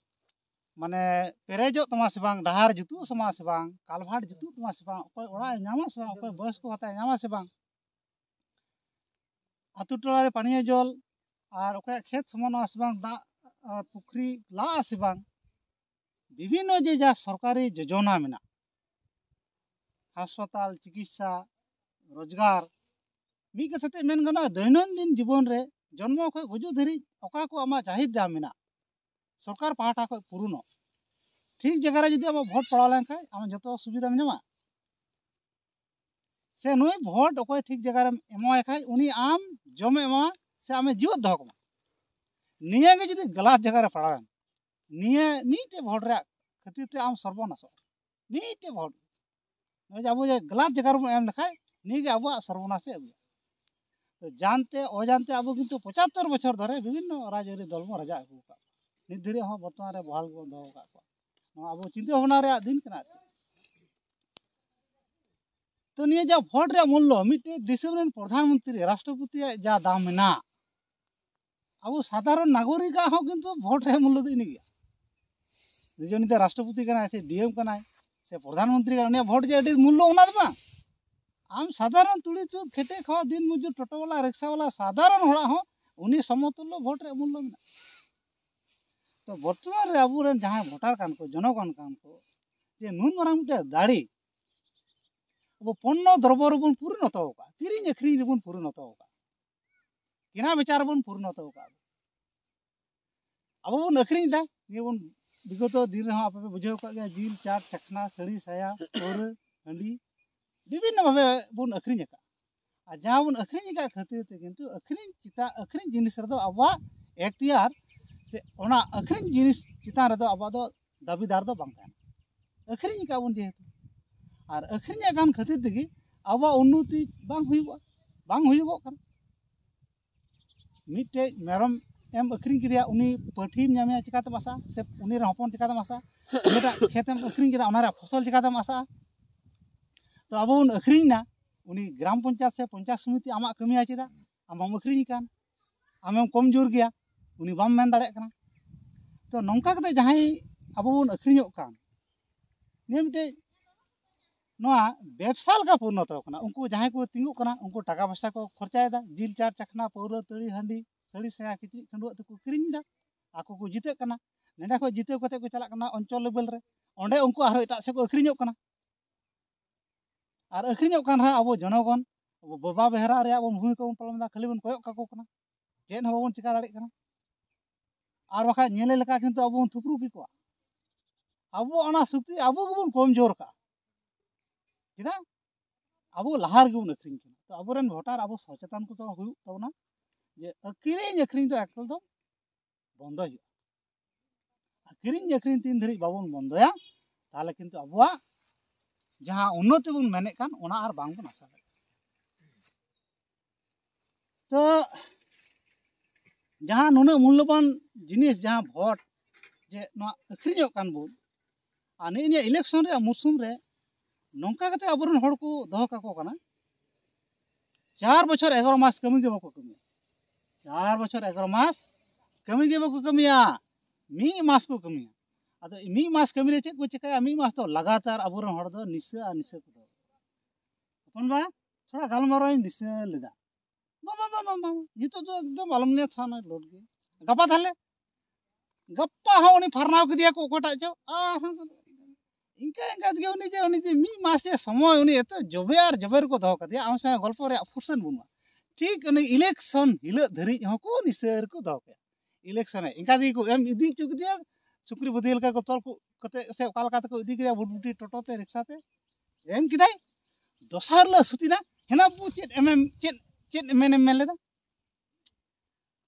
ᱢᱟᱱᱮ ᱯᱮᱨᱮᱡᱚᱜ ᱛᱟᱢᱟ ᱥᱮ ᱵᱟᱝ, ᱰᱟᱦᱟᱨ ᱡᱩᱛᱩᱜ ᱛᱟᱢᱟ ᱥᱮ ᱵᱟᱝ, ᱠᱟᱞᱵᱷᱟᱨᱴ ᱡᱩᱛᱩᱜ ᱛᱟᱢᱟ ᱥᱮ ᱵᱟᱝ, ᱚᱠᱚᱭ ᱚᱲᱟᱜ ᱮ ᱧᱟᱢᱟ ᱥᱮ ᱵᱟᱝ, ᱚᱠᱚᱭ ᱵᱚᱭᱚᱥᱠᱚ ᱵᱷᱟᱛᱟᱭ ᱧᱟᱢᱟ ᱥᱮ ᱵᱟᱝ, ᱟᱛᱳ ᱴᱚᱞᱟ ᱨᱮ ᱯᱟᱱᱤᱭᱚ ᱡᱚᱞ ᱟᱨ ᱚᱠᱚᱭᱟᱜ ᱠᱷᱮᱛ ᱥᱚᱢᱟᱱᱚᱜᱼᱟ ᱥᱮ ᱵᱟᱝ, ᱫᱟᱜ ᱟᱨ ᱯᱩᱠᱷᱨᱤ ᱞᱟᱜᱼᱟ ᱥᱮ ᱵᱟᱝ, ᱵᱤᱵᱷᱤᱱᱱᱚ ᱡᱮ ᱡᱟ ᱥᱚᱨᱠᱟᱨᱤ ᱡᱳᱡᱚᱱᱟ ᱢᱮᱱᱟᱜ, ᱦᱟᱥᱯᱟᱛᱟᱞ, ᱪᱤᱠᱤᱛᱥᱟ, ᱨᱳᱡᱽᱜᱟᱨ, ᱢᱤᱫ ᱠᱟᱛᱷᱟ ᱛᱮ ᱢᱮᱱ ᱜᱟᱱᱚᱜᱼᱟ, ᱫᱳᱭᱱᱚᱱᱫᱤᱱ ᱡᱤᱵᱚᱱ ᱨᱮ ᱡᱚᱱᱢᱚ ᱠᱷᱚᱱ ᱜᱩᱡᱩᱜ ᱫᱷᱟᱹᱨᱤᱡ ᱚᱠᱟ ᱠᱚ ᱟᱢᱟᱜ ᱪᱟᱦᱤᱫᱟ ᱢᱮᱱᱟᱜ, ᱥᱚᱨᱠᱟᱨ ᱯᱟᱦᱴᱟ ᱠᱷᱚᱱ ᱯᱩᱨᱩᱱᱚᱜ᱾ ᱴᱷᱤᱠ ᱡᱟᱭᱜᱟ ᱨᱮ ᱡᱩᱫᱤ ᱟᱢᱟᱜ ᱵᱷᱳᱴ ᱯᱟᱲᱟᱣ ᱞᱮᱱᱠᱷᱟᱱ ᱟᱢ ᱡᱚᱛᱚ ᱥᱩᱵᱤᱫᱷᱟᱢ ᱧᱟᱢᱟ᱾ ᱥᱮ ᱱᱩᱭ ᱵᱷᱳᱴ ᱚᱠᱚᱭ ᱴᱷᱤᱠ ᱡᱟᱭᱜᱟ ᱨᱮᱢ ᱮᱢᱟᱣᱟᱭ ᱠᱷᱟᱱ ᱩᱱᱤ ᱟᱢ ᱡᱚᱢᱮ ᱮᱢᱟᱢᱟ ᱥᱮ ᱟᱢᱮ ᱡᱤᱣᱮᱫ ᱫᱚᱦᱚ ᱠᱟᱢᱟ᱾ ᱱᱤᱭᱟᱹ ᱜᱮ ᱡᱩᱫᱤ ᱜᱟᱞᱟᱛ ᱡᱟᱭᱜᱟ ᱨᱮ ᱯᱟᱲᱟᱣᱮᱱ, ᱱᱤᱭᱟᱹ ᱢᱤᱫᱴᱮᱡ ᱵᱷᱳᱴ ᱨᱮᱭᱟᱜ ᱠᱷᱟᱹᱛᱤᱨ ᱛᱮ ᱟᱢ ᱥᱚᱨᱵᱚᱱᱟᱥᱚᱜᱼᱟ᱾ ᱢᱤᱫᱴᱮᱡ ᱵᱷᱳᱴ ᱱᱚᱜᱼᱚᱭ ᱡᱮ ᱟᱵᱚ ᱡᱮ ᱜᱟᱞᱟᱛ ᱡᱟᱭᱜᱟ ᱨᱮᱵᱚᱱ ᱮᱢ ᱞᱮᱠᱷᱟᱱ ᱱᱤᱭᱟᱹ ᱜᱮ ᱟᱵᱚᱣᱟᱜ ᱥᱚᱨᱵᱚᱱᱟᱥᱮ ᱟᱹᱜᱩᱭᱟ᱾ ᱛᱚ ᱡᱟᱱᱛᱮ ᱚᱡᱟᱱᱛᱮ ᱟᱵᱚ ᱠᱤᱱᱛᱩ ᱯᱚᱸᱪᱟᱛᱛᱳᱨ ᱵᱚᱪᱷᱚᱨ ᱫᱷᱚᱨᱮ ᱵᱤᱵᱷᱤᱱᱱᱚ ᱨᱟᱡᱽᱟᱹᱨᱤ ᱫᱚᱞ ᱵᱚᱱ ᱨᱟᱡᱟ ᱟᱹᱜᱩ ᱟᱠᱟᱫ ᱠᱚᱣᱟ᱾ ᱱᱤᱛ ᱫᱷᱟᱹᱨᱤᱡ ᱦᱚᱸ ᱵᱚᱨᱛᱚᱢᱟᱱ ᱨᱮ ᱵᱚᱦᱟᱞ ᱜᱮᱵᱚᱱ ᱫᱚᱦᱚ ᱟᱠᱟᱫ ᱠᱚᱣᱟ᱾ ᱱᱚᱣᱟ ᱟᱵᱚ ᱪᱤᱱᱛᱟᱹ ᱵᱷᱟᱵᱽᱱᱟ ᱨᱮᱭᱟᱜ ᱫᱤᱱ ᱠᱟᱱᱟ ᱟᱨ ᱪᱮᱫ᱾ ᱛᱚ ᱱᱤᱭᱟᱹ ᱡᱟ ᱵᱷᱳᱴ ᱨᱮᱭᱟᱜ ᱢᱩᱞᱞᱚ, ᱢᱤᱫᱴᱮᱱ ᱫᱤᱥᱚᱢ ᱨᱮᱱ ᱯᱨᱚᱫᱷᱟᱱ ᱢᱚᱱᱛᱨᱤ, ᱨᱟᱥᱴᱨᱚᱯᱚᱛᱤᱭᱟᱜ ᱡᱟ ᱫᱟᱢ ᱢᱮᱱᱟᱜ, ᱟᱵᱚ ᱥᱟᱫᱷᱟᱨᱚᱱ ᱱᱟᱜᱚᱨᱤᱠᱟᱜ ᱦᱚᱸ ᱠᱤᱱᱛᱩ ᱵᱷᱳᱴ ᱨᱮᱭᱟᱜ ᱢᱩᱞᱞᱚ ᱫᱚ ᱤᱱᱟᱹ ᱜᱮᱭᱟ᱾ ᱡᱩᱫᱤ ᱩᱱᱤ ᱫᱚ ᱨᱟᱥᱴᱨᱚᱯᱚᱛᱤ ᱠᱟᱱᱟᱭ ᱥᱮ ᱰᱤ ᱮᱢ ᱠᱟᱱᱟᱭ ᱥᱮ ᱯᱨᱚᱫᱷᱟᱱ ᱢᱚᱱᱛᱨᱤ ᱠᱟᱱᱟᱭ, ᱩᱱᱤᱭᱟᱜ ᱵᱷᱳᱴ ᱡᱮ ᱟᱹᱰᱤ ᱢᱩᱞᱞᱚ, ᱚᱱᱟ ᱫᱚ ᱵᱟᱝ᱾ ᱟᱢ ᱥᱟᱫᱷᱟᱨᱚᱱ ᱛᱩᱲᱤ ᱪᱩᱨ ᱠᱷᱮᱴᱮ ᱠᱷᱟᱣᱟ ᱫᱤᱱ ᱢᱚᱡᱩᱨ ᱴᱳᱴᱳ ᱵᱟᱞᱟ, ᱨᱤᱠᱥᱟ ᱵᱟᱞᱟ, ᱥᱟᱫᱷᱟᱨᱚᱱ ᱦᱚᱲᱟᱜ ᱦᱚᱸ ᱩᱱᱤ ᱥᱚᱢᱚᱛᱩᱞᱞᱚ ᱵᱷᱳᱴ ᱨᱮᱭᱟᱜ ᱢᱩᱞᱞᱚ ᱢᱮᱱᱟᱜᱼᱟ᱾ ᱛᱚ ᱵᱚᱨᱛᱚᱢᱟᱱ ᱨᱮ ᱟᱵᱚᱨᱮᱱ ᱡᱟᱦᱟᱸᱭ ᱵᱷᱳᱴᱟᱨ ᱠᱟᱱ ᱠᱚ, ᱡᱚᱱᱚᱜᱚᱱ ᱠᱟᱱ ᱠᱚ, ᱡᱮ ᱱᱩᱱ ᱢᱟᱨᱟᱝ ᱢᱤᱫᱴᱮᱱ ᱫᱟᱲᱮ ᱟᱵᱚ ᱯᱚᱱᱱᱚ ᱫᱨᱚᱵᱚ ᱨᱮᱵᱚᱱ ᱯᱚᱨᱤᱱᱚᱛᱚ ᱟᱠᱟᱫᱼᱟ, ᱠᱤᱨᱤᱧ ᱟᱹᱠᱷᱨᱤᱧ ᱨᱮᱵᱚᱱ ᱯᱚᱨᱤᱱᱚᱛᱚ ᱟᱠᱟᱫᱼᱟ, ᱠᱮᱱᱟ ᱵᱮᱪᱟ ᱨᱮᱵᱚᱱ ᱯᱚᱨᱤᱱᱚᱛᱚ ᱟᱠᱟᱫᱼᱟ᱾ ᱟᱵᱚ ᱵᱚᱱ ᱟᱹᱠᱷᱨᱤᱧ ᱮᱫᱟ, ᱱᱤᱭᱟᱹ ᱵᱚᱱ ᱵᱤᱜᱚᱛᱚ ᱫᱤᱱ ᱨᱮᱦᱚᱸ ᱟᱯᱮ ᱯᱮ ᱵᱩᱡᱷᱟᱹᱣ ᱟᱠᱟᱫ ᱜᱮᱭᱟ, ᱡᱤᱞ, ᱪᱟᱴ, ᱪᱟᱠᱷᱱᱟ, ᱥᱟᱹᱲᱤ, ᱥᱟᱭᱟ, ᱯᱟᱹᱣᱨᱟᱹ, ᱦᱟᱺᱰᱤ, ᱵᱤᱵᱷᱤᱱᱱᱚ ᱵᱷᱟᱵᱮ ᱵᱚᱱ ᱟᱹᱠᱷᱨᱤᱧ ᱟᱠᱟᱫᱼᱟ᱾ ᱟᱨ ᱡᱟᱦᱟᱸ ᱵᱚᱱ ᱟᱹᱠᱷᱨᱤᱧ ᱟᱠᱟᱫ ᱠᱷᱟᱹᱛᱤᱨ ᱛᱮ ᱠᱤᱱᱛᱩ ᱟᱹᱠᱷᱨᱤᱧ ᱪᱮᱛᱟᱱ, ᱟᱹᱠᱷᱨᱤᱧ ᱡᱤᱱᱤᱥ ᱨᱮᱫᱚ ᱟᱵᱚᱣᱟᱜ ᱮᱠᱛᱤᱭᱟᱨ ᱥᱮ ᱚᱱᱟ ᱟᱹᱠᱷᱨᱤᱧ ᱡᱤᱱᱤᱥ ᱪᱮᱛᱟᱱ ᱨᱮᱫᱚ ᱟᱵᱚᱣᱟᱜ ᱫᱚ ᱫᱟᱹᱵᱤᱫᱟᱨ ᱫᱚ ᱵᱟᱝ ᱛᱟᱦᱮᱱᱟ᱾ ᱟᱹᱠᱷᱨᱤᱧ ᱟᱠᱟᱫ ᱵᱚᱱ ᱡᱮᱦᱮᱛᱩ, ᱟᱨ ᱟᱹᱠᱷᱨᱤᱧ ᱟᱠᱟᱱ ᱠᱷᱟᱹᱛᱤᱨ ᱛᱮᱜᱮ ᱟᱵᱚᱣᱟᱜ ᱩᱱᱱᱚᱛᱤ ᱵᱟᱝ ᱦᱩᱭᱩᱜᱼᱟ, ᱵᱟᱝ ᱦᱩᱭᱩᱜᱚᱜ ᱠᱟᱱᱟ᱾ ᱢᱤᱫᱴᱮᱡ ᱢᱮᱨᱚᱢ ᱮᱢ ᱟᱹᱠᱷᱨᱤᱧ ᱠᱮᱫᱮᱭᱟ, ᱩᱱᱤ ᱯᱟᱹᱴᱷᱤᱢ ᱧᱟᱢᱮᱭᱟ ᱪᱤᱠᱟᱛᱮᱢ ᱟᱥᱟ? ᱥᱮ ᱩᱱᱤ ᱨᱮᱱ ᱦᱚᱯᱚᱱ ᱪᱤᱠᱟᱛᱮᱢ ᱟᱥᱟ? ᱩᱱᱤᱴᱟᱜ ᱠᱷᱮᱛ ᱮᱢ ᱟᱹᱠᱷᱨᱤᱧ ᱠᱮᱫᱟ, ᱚᱱᱟ ᱨᱮᱭᱟᱜ ᱯᱷᱚᱥᱚᱞ ᱪᱤᱠᱟᱛᱮᱢ ᱟᱥᱟᱜᱼᱟ? ᱛᱚ ᱟᱵᱚ ᱵᱚᱱ ᱟᱹᱠᱷᱨᱤᱧ ᱮᱫᱟ, ᱩᱱᱤ ᱜᱨᱟᱢ ᱯᱚᱧᱪᱟᱭᱮᱛ ᱥᱮ ᱯᱚᱧᱪᱟᱭᱮᱛ ᱥᱚᱢᱤᱛᱤ ᱟᱢᱟᱜ ᱠᱟᱹᱢᱤᱭᱟ ᱪᱮᱫᱟᱜ? ᱟᱢ ᱵᱟᱢ ᱟᱹᱠᱷᱨᱤᱧ ᱠᱟᱱ, ᱟᱢᱮᱢ ᱠᱚᱢ ᱡᱳᱨ ᱜᱮᱭᱟ, ᱩᱱᱤ ᱵᱟᱢ ᱢᱮᱱ ᱫᱟᱲᱮᱭᱟᱜ ᱠᱟᱱᱟ᱾ ᱛᱚ ᱱᱚᱝᱠᱟ ᱠᱟᱛᱮ ᱡᱟᱦᱟᱸᱭ ᱟᱵᱚ ᱵᱚᱱ ᱟᱹᱠᱷᱨᱤᱧᱚᱜ ᱠᱟᱱ, ᱱᱤᱭᱟᱹ ᱢᱤᱫᱴᱮᱡ ᱱᱚᱣᱟ ᱵᱮᱵᱽᱥᱟ ᱞᱮᱠᱟ ᱯᱚᱨᱤᱱᱚᱛᱚ ᱠᱟᱱᱟ᱾ ᱩᱱᱠᱩ ᱡᱟᱦᱟᱸᱭ ᱠᱚ ᱛᱤᱸᱜᱩᱜ ᱠᱟᱱᱟ, ᱩᱱᱠᱩ ᱴᱟᱠᱟ ᱯᱚᱭᱥᱟ ᱠᱚ ᱠᱷᱚᱨᱪᱟᱭᱮᱫᱟ, ᱡᱤᱞ, ᱪᱟᱴ, ᱪᱟᱠᱷᱱᱟ, ᱯᱟᱹᱣᱨᱟᱹ, ᱛᱟᱹᱲᱤ, ᱦᱟᱺᱰᱤ, ᱥᱟᱹᱲᱤ, ᱥᱟᱭᱟ, ᱠᱤᱪᱨᱤᱡ, ᱠᱷᱟᱺᱰᱩᱣᱟᱹᱜ ᱛᱮᱠᱚ ᱠᱤᱨᱤᱧ ᱮᱫᱟ, ᱟᱠᱚ ᱠᱚ ᱡᱤᱛᱟᱹᱜ ᱠᱟᱱᱟ᱾ ᱱᱚᱸᱰᱮ ᱠᱷᱚᱱ ᱡᱤᱛᱟᱹᱣ ᱠᱟᱛᱮ ᱠᱚ ᱪᱟᱞᱟᱜ ᱠᱟᱱᱟ ᱚᱧᱪᱚᱞ ᱞᱮᱵᱮᱞ ᱨᱮ, ᱚᱸᱰᱮ ᱩᱱᱠᱩ ᱟᱨᱦᱚᱸ ᱮᱴᱟᱜ ᱥᱮᱫ ᱠᱚ ᱟᱹᱠᱷᱨᱤᱧᱚᱜ ᱠᱟᱱᱟ᱾ ᱟᱨ ᱟᱹᱠᱷᱨᱤᱧᱚᱜ ᱠᱟᱱ ᱨᱮᱦᱚᱸ ᱟᱵᱚ ᱡᱚᱱᱚᱜᱚᱱ, ᱟᱵᱚ ᱵᱟᱵᱟ ᱵᱮᱦᱨᱟ ᱨᱮᱭᱟᱜ ᱵᱚᱱ ᱵᱷᱩᱢᱤᱠᱟ ᱵᱚᱱ ᱯᱟᱞᱚᱱ ᱮᱫᱟ, ᱠᱷᱟᱹᱞᱤ ᱵᱚᱱ ᱠᱚᱭᱚᱜ ᱠᱟᱠᱚ ᱠᱟᱱᱟ, ᱪᱮᱫ ᱦᱚᱸ ᱵᱟᱵᱚᱱ ᱪᱤᱠᱟ ᱫᱟᱲᱮᱭᱟᱜ ᱠᱟᱱᱟ᱾ ᱟᱨ ᱵᱟᱠᱷᱟᱡ ᱧᱮᱞᱮ ᱞᱮᱠᱟ ᱠᱤᱱᱛᱩ ᱟᱵᱚ ᱵᱚᱱ ᱛᱷᱩᱯᱨᱩ ᱠᱮᱠᱚᱣᱟ᱾ ᱟᱵᱚ ᱚᱱᱟ ᱥᱚᱠᱛᱤ ᱟᱵᱚ ᱜᱮᱵᱚᱱ ᱠᱚᱢᱡᱳᱨ ᱠᱟᱜᱼᱟ᱾ ᱪᱮᱫᱟᱜ? ᱟᱵᱚ ᱞᱟᱦᱟ ᱨᱮᱜᱮ ᱵᱚᱱ ᱟᱹᱠᱷᱨᱤᱧ ᱠᱟᱱᱟ᱾ ᱛᱚ ᱟᱵᱚᱨᱮᱱ ᱵᱷᱳᱴᱟᱨ ᱟᱵᱚ ᱥᱚᱪᱮᱛᱚᱱ ᱠᱚ ᱫᱚ ᱦᱩᱭᱩᱜ ᱛᱟᱵᱚᱱᱟ ᱡᱮ ᱟᱹᱠᱷᱨᱤᱧ ᱟᱹᱠᱷᱨᱤᱧ ᱫᱚ ᱮᱠᱟᱞ ᱫᱚ ᱵᱚᱱᱫᱚᱭ ᱦᱩᱭᱩᱜᱼᱟ᱾ ᱟᱨ ᱠᱤᱨᱤᱧ ᱟᱹᱠᱷᱨᱤᱧ ᱛᱤᱱ ᱫᱷᱟᱹᱨᱤᱡ ᱵᱟᱵᱚᱱ ᱵᱚᱱᱫᱚᱭᱟ, ᱛᱟᱦᱚᱞᱮ ᱠᱤᱱᱛᱩ ᱟᱵᱚᱣᱟᱜ ᱡᱟᱦᱟᱸ ᱩᱱᱱᱚᱛᱤ ᱵᱚᱱ ᱢᱮᱱᱮᱫ ᱠᱟᱱ, ᱚᱱᱟ ᱟᱨ ᱵᱟᱝ ᱵᱚᱱ ᱟᱥᱟ ᱫᱟᱲᱮᱭᱟᱜᱼᱟ᱾ ᱛᱚ ᱡᱟᱦᱟᱸ ᱱᱩᱱᱟᱹᱜ ᱢᱩᱞᱞᱚᱵᱟᱱ ᱡᱤᱱᱤᱥ, ᱡᱟᱦᱟᱸ ᱵᱷᱳᱴ, ᱡᱮ ᱱᱚᱣᱟ ᱟᱹᱠᱷᱨᱤᱧᱚᱜ ᱠᱟᱱ ᱵᱚᱱ, ᱟᱨ ᱱᱤᱭᱟᱹ ᱱᱤᱭᱟᱹ ᱤᱞᱮᱠᱥᱚᱱ ᱨᱮᱭᱟᱜ ᱢᱩᱨᱥᱩᱢ ᱨᱮ ᱱᱚᱝᱠᱟ ᱠᱟᱛᱮ ᱟᱵᱚᱨᱮᱱ ᱦᱚᱲ ᱠᱚ ᱫᱚᱦᱚ ᱠᱟᱠᱚ ᱠᱟᱱᱟ᱾ ᱪᱟᱨ ᱵᱚᱪᱷᱚᱨ ᱮᱜᱟᱨᱚ ᱢᱟᱥ ᱠᱟᱹᱢᱤ ᱜᱮ ᱵᱟᱠᱚ ᱠᱟᱹᱢᱤᱭᱟ᱾ ᱪᱟᱨ ᱵᱚᱪᱷᱚᱨ ᱮᱜᱟᱨᱚ ᱢᱟᱥ ᱠᱟᱹᱢᱤ ᱜᱮ ᱵᱟᱠᱚ ᱠᱟᱹᱢᱤᱭᱟ᱾ ᱢᱤᱫ ᱢᱟᱥ ᱠᱚ ᱠᱟᱹᱢᱤᱭᱟ᱾ ᱟᱫᱚ ᱢᱤᱫ ᱢᱟᱥ ᱠᱟᱹᱢᱤ ᱨᱮ ᱪᱮᱫ ᱠᱚ ᱪᱤᱠᱟᱹᱭᱟ? ᱢᱤᱫ ᱢᱟᱥ ᱫᱚ ᱞᱟᱜᱟᱛᱟᱨ ᱟᱵᱚᱨᱮᱱ ᱦᱚᱲ ᱫᱚ ᱱᱤᱥᱟᱹ ᱟᱨ ᱱᱤᱥᱟᱹ ᱠᱚ ᱫᱚᱦᱚ᱾ ᱦᱚᱯᱚᱱ ᱵᱟ, ᱛᱷᱚᱲᱟ ᱜᱟᱞᱢᱟᱨᱟᱣ ᱤᱧ ᱫᱤᱥᱟᱹ ᱞᱮᱫᱟ᱾ ᱵᱟᱝ, ᱵᱟᱝ, ᱵᱟᱝ, ᱵᱟᱝ, ᱵᱟᱝ, ᱱᱤᱛᱚᱜ ᱫᱚ ᱮᱠᱫᱚᱢ ᱟᱞᱚᱢ ᱞᱟᱹᱭᱟ, ᱛᱷᱟᱱᱟ ᱞᱳᱰ ᱜᱮ᱾ ᱜᱟᱯᱟ ᱛᱟᱦᱞᱮ, ᱜᱟᱯᱟ ᱦᱚᱸ ᱩᱱᱤ ᱯᱷᱟᱨᱱᱟᱣ ᱠᱮᱫᱮᱭᱟ ᱠᱚ ᱚᱠᱚᱭᱴᱟᱜ ᱪᱚ, ᱟᱨᱦᱚᱸ ᱤᱱᱠᱟ ᱤᱱᱠᱟ ᱛᱮᱜᱮ ᱩᱱᱤ ᱡᱮ, ᱩᱱᱤ ᱡᱮ ᱢᱤᱫ ᱢᱟᱥ ᱡᱮ ᱥᱚᱢᱚᱭ ᱩᱱᱤ ᱮᱛᱚ ᱡᱚᱵᱮ ᱟᱨ ᱡᱚᱵᱮ ᱨᱮᱠᱚ ᱫᱚᱦᱚ ᱠᱟᱫᱮᱭᱟ, ᱟᱢ ᱥᱟᱶ ᱜᱚᱞᱯᱚ ᱨᱮᱭᱟᱜ ᱯᱷᱩᱨᱥᱚᱛ ᱵᱟᱹᱱᱩᱜᱼᱟ᱾ ᱴᱷᱤᱠ ᱩᱱᱤ ᱤᱞᱮᱠᱥᱚᱱ ᱦᱤᱞᱳᱜ ᱫᱷᱟᱹᱨᱤᱡ ᱦᱚᱸᱠᱚ ᱱᱤᱥᱟᱹ ᱨᱮᱠᱚ ᱫᱚᱦᱚ ᱠᱟᱭᱟ᱾ ᱤᱞᱮᱠᱥᱚᱱ ᱨᱮ ᱤᱱᱠᱟ ᱛᱮᱜᱮ ᱠᱚ ᱮᱢ ᱤᱫᱤ ᱦᱚᱪᱚ ᱠᱮᱫᱮᱭᱟ, ᱥᱩᱠᱨᱤ ᱵᱩᱫᱷᱤ ᱞᱮᱠᱟ ᱠᱚ ᱛᱚᱞ ᱠᱚ ᱠᱟᱛᱮ ᱥᱮ ᱚᱠᱟ ᱞᱮᱠᱟ ᱛᱮᱠᱚ ᱤᱫᱤ ᱠᱮᱫᱮᱭᱟ, ᱵᱩᱴᱵᱩᱴᱤ ᱴᱳᱴᱳ ᱛᱮ, ᱨᱤᱠᱥᱟ ᱛᱮ ᱮᱢ ᱠᱮᱫᱟᱭ᱾ ᱫᱚᱥᱟᱨ ᱦᱤᱞᱳᱜ ᱥᱩᱛᱤᱱᱟ, ᱦᱮᱱᱟ ᱵᱟᱹᱵᱩ, ᱪᱮᱫ ᱮᱢ ᱮᱢ-, ᱪᱮᱫ, ᱪᱮᱫ ᱮᱢ ᱢᱮᱱᱮᱢ ᱢᱮᱱ ᱞᱮᱫᱟ?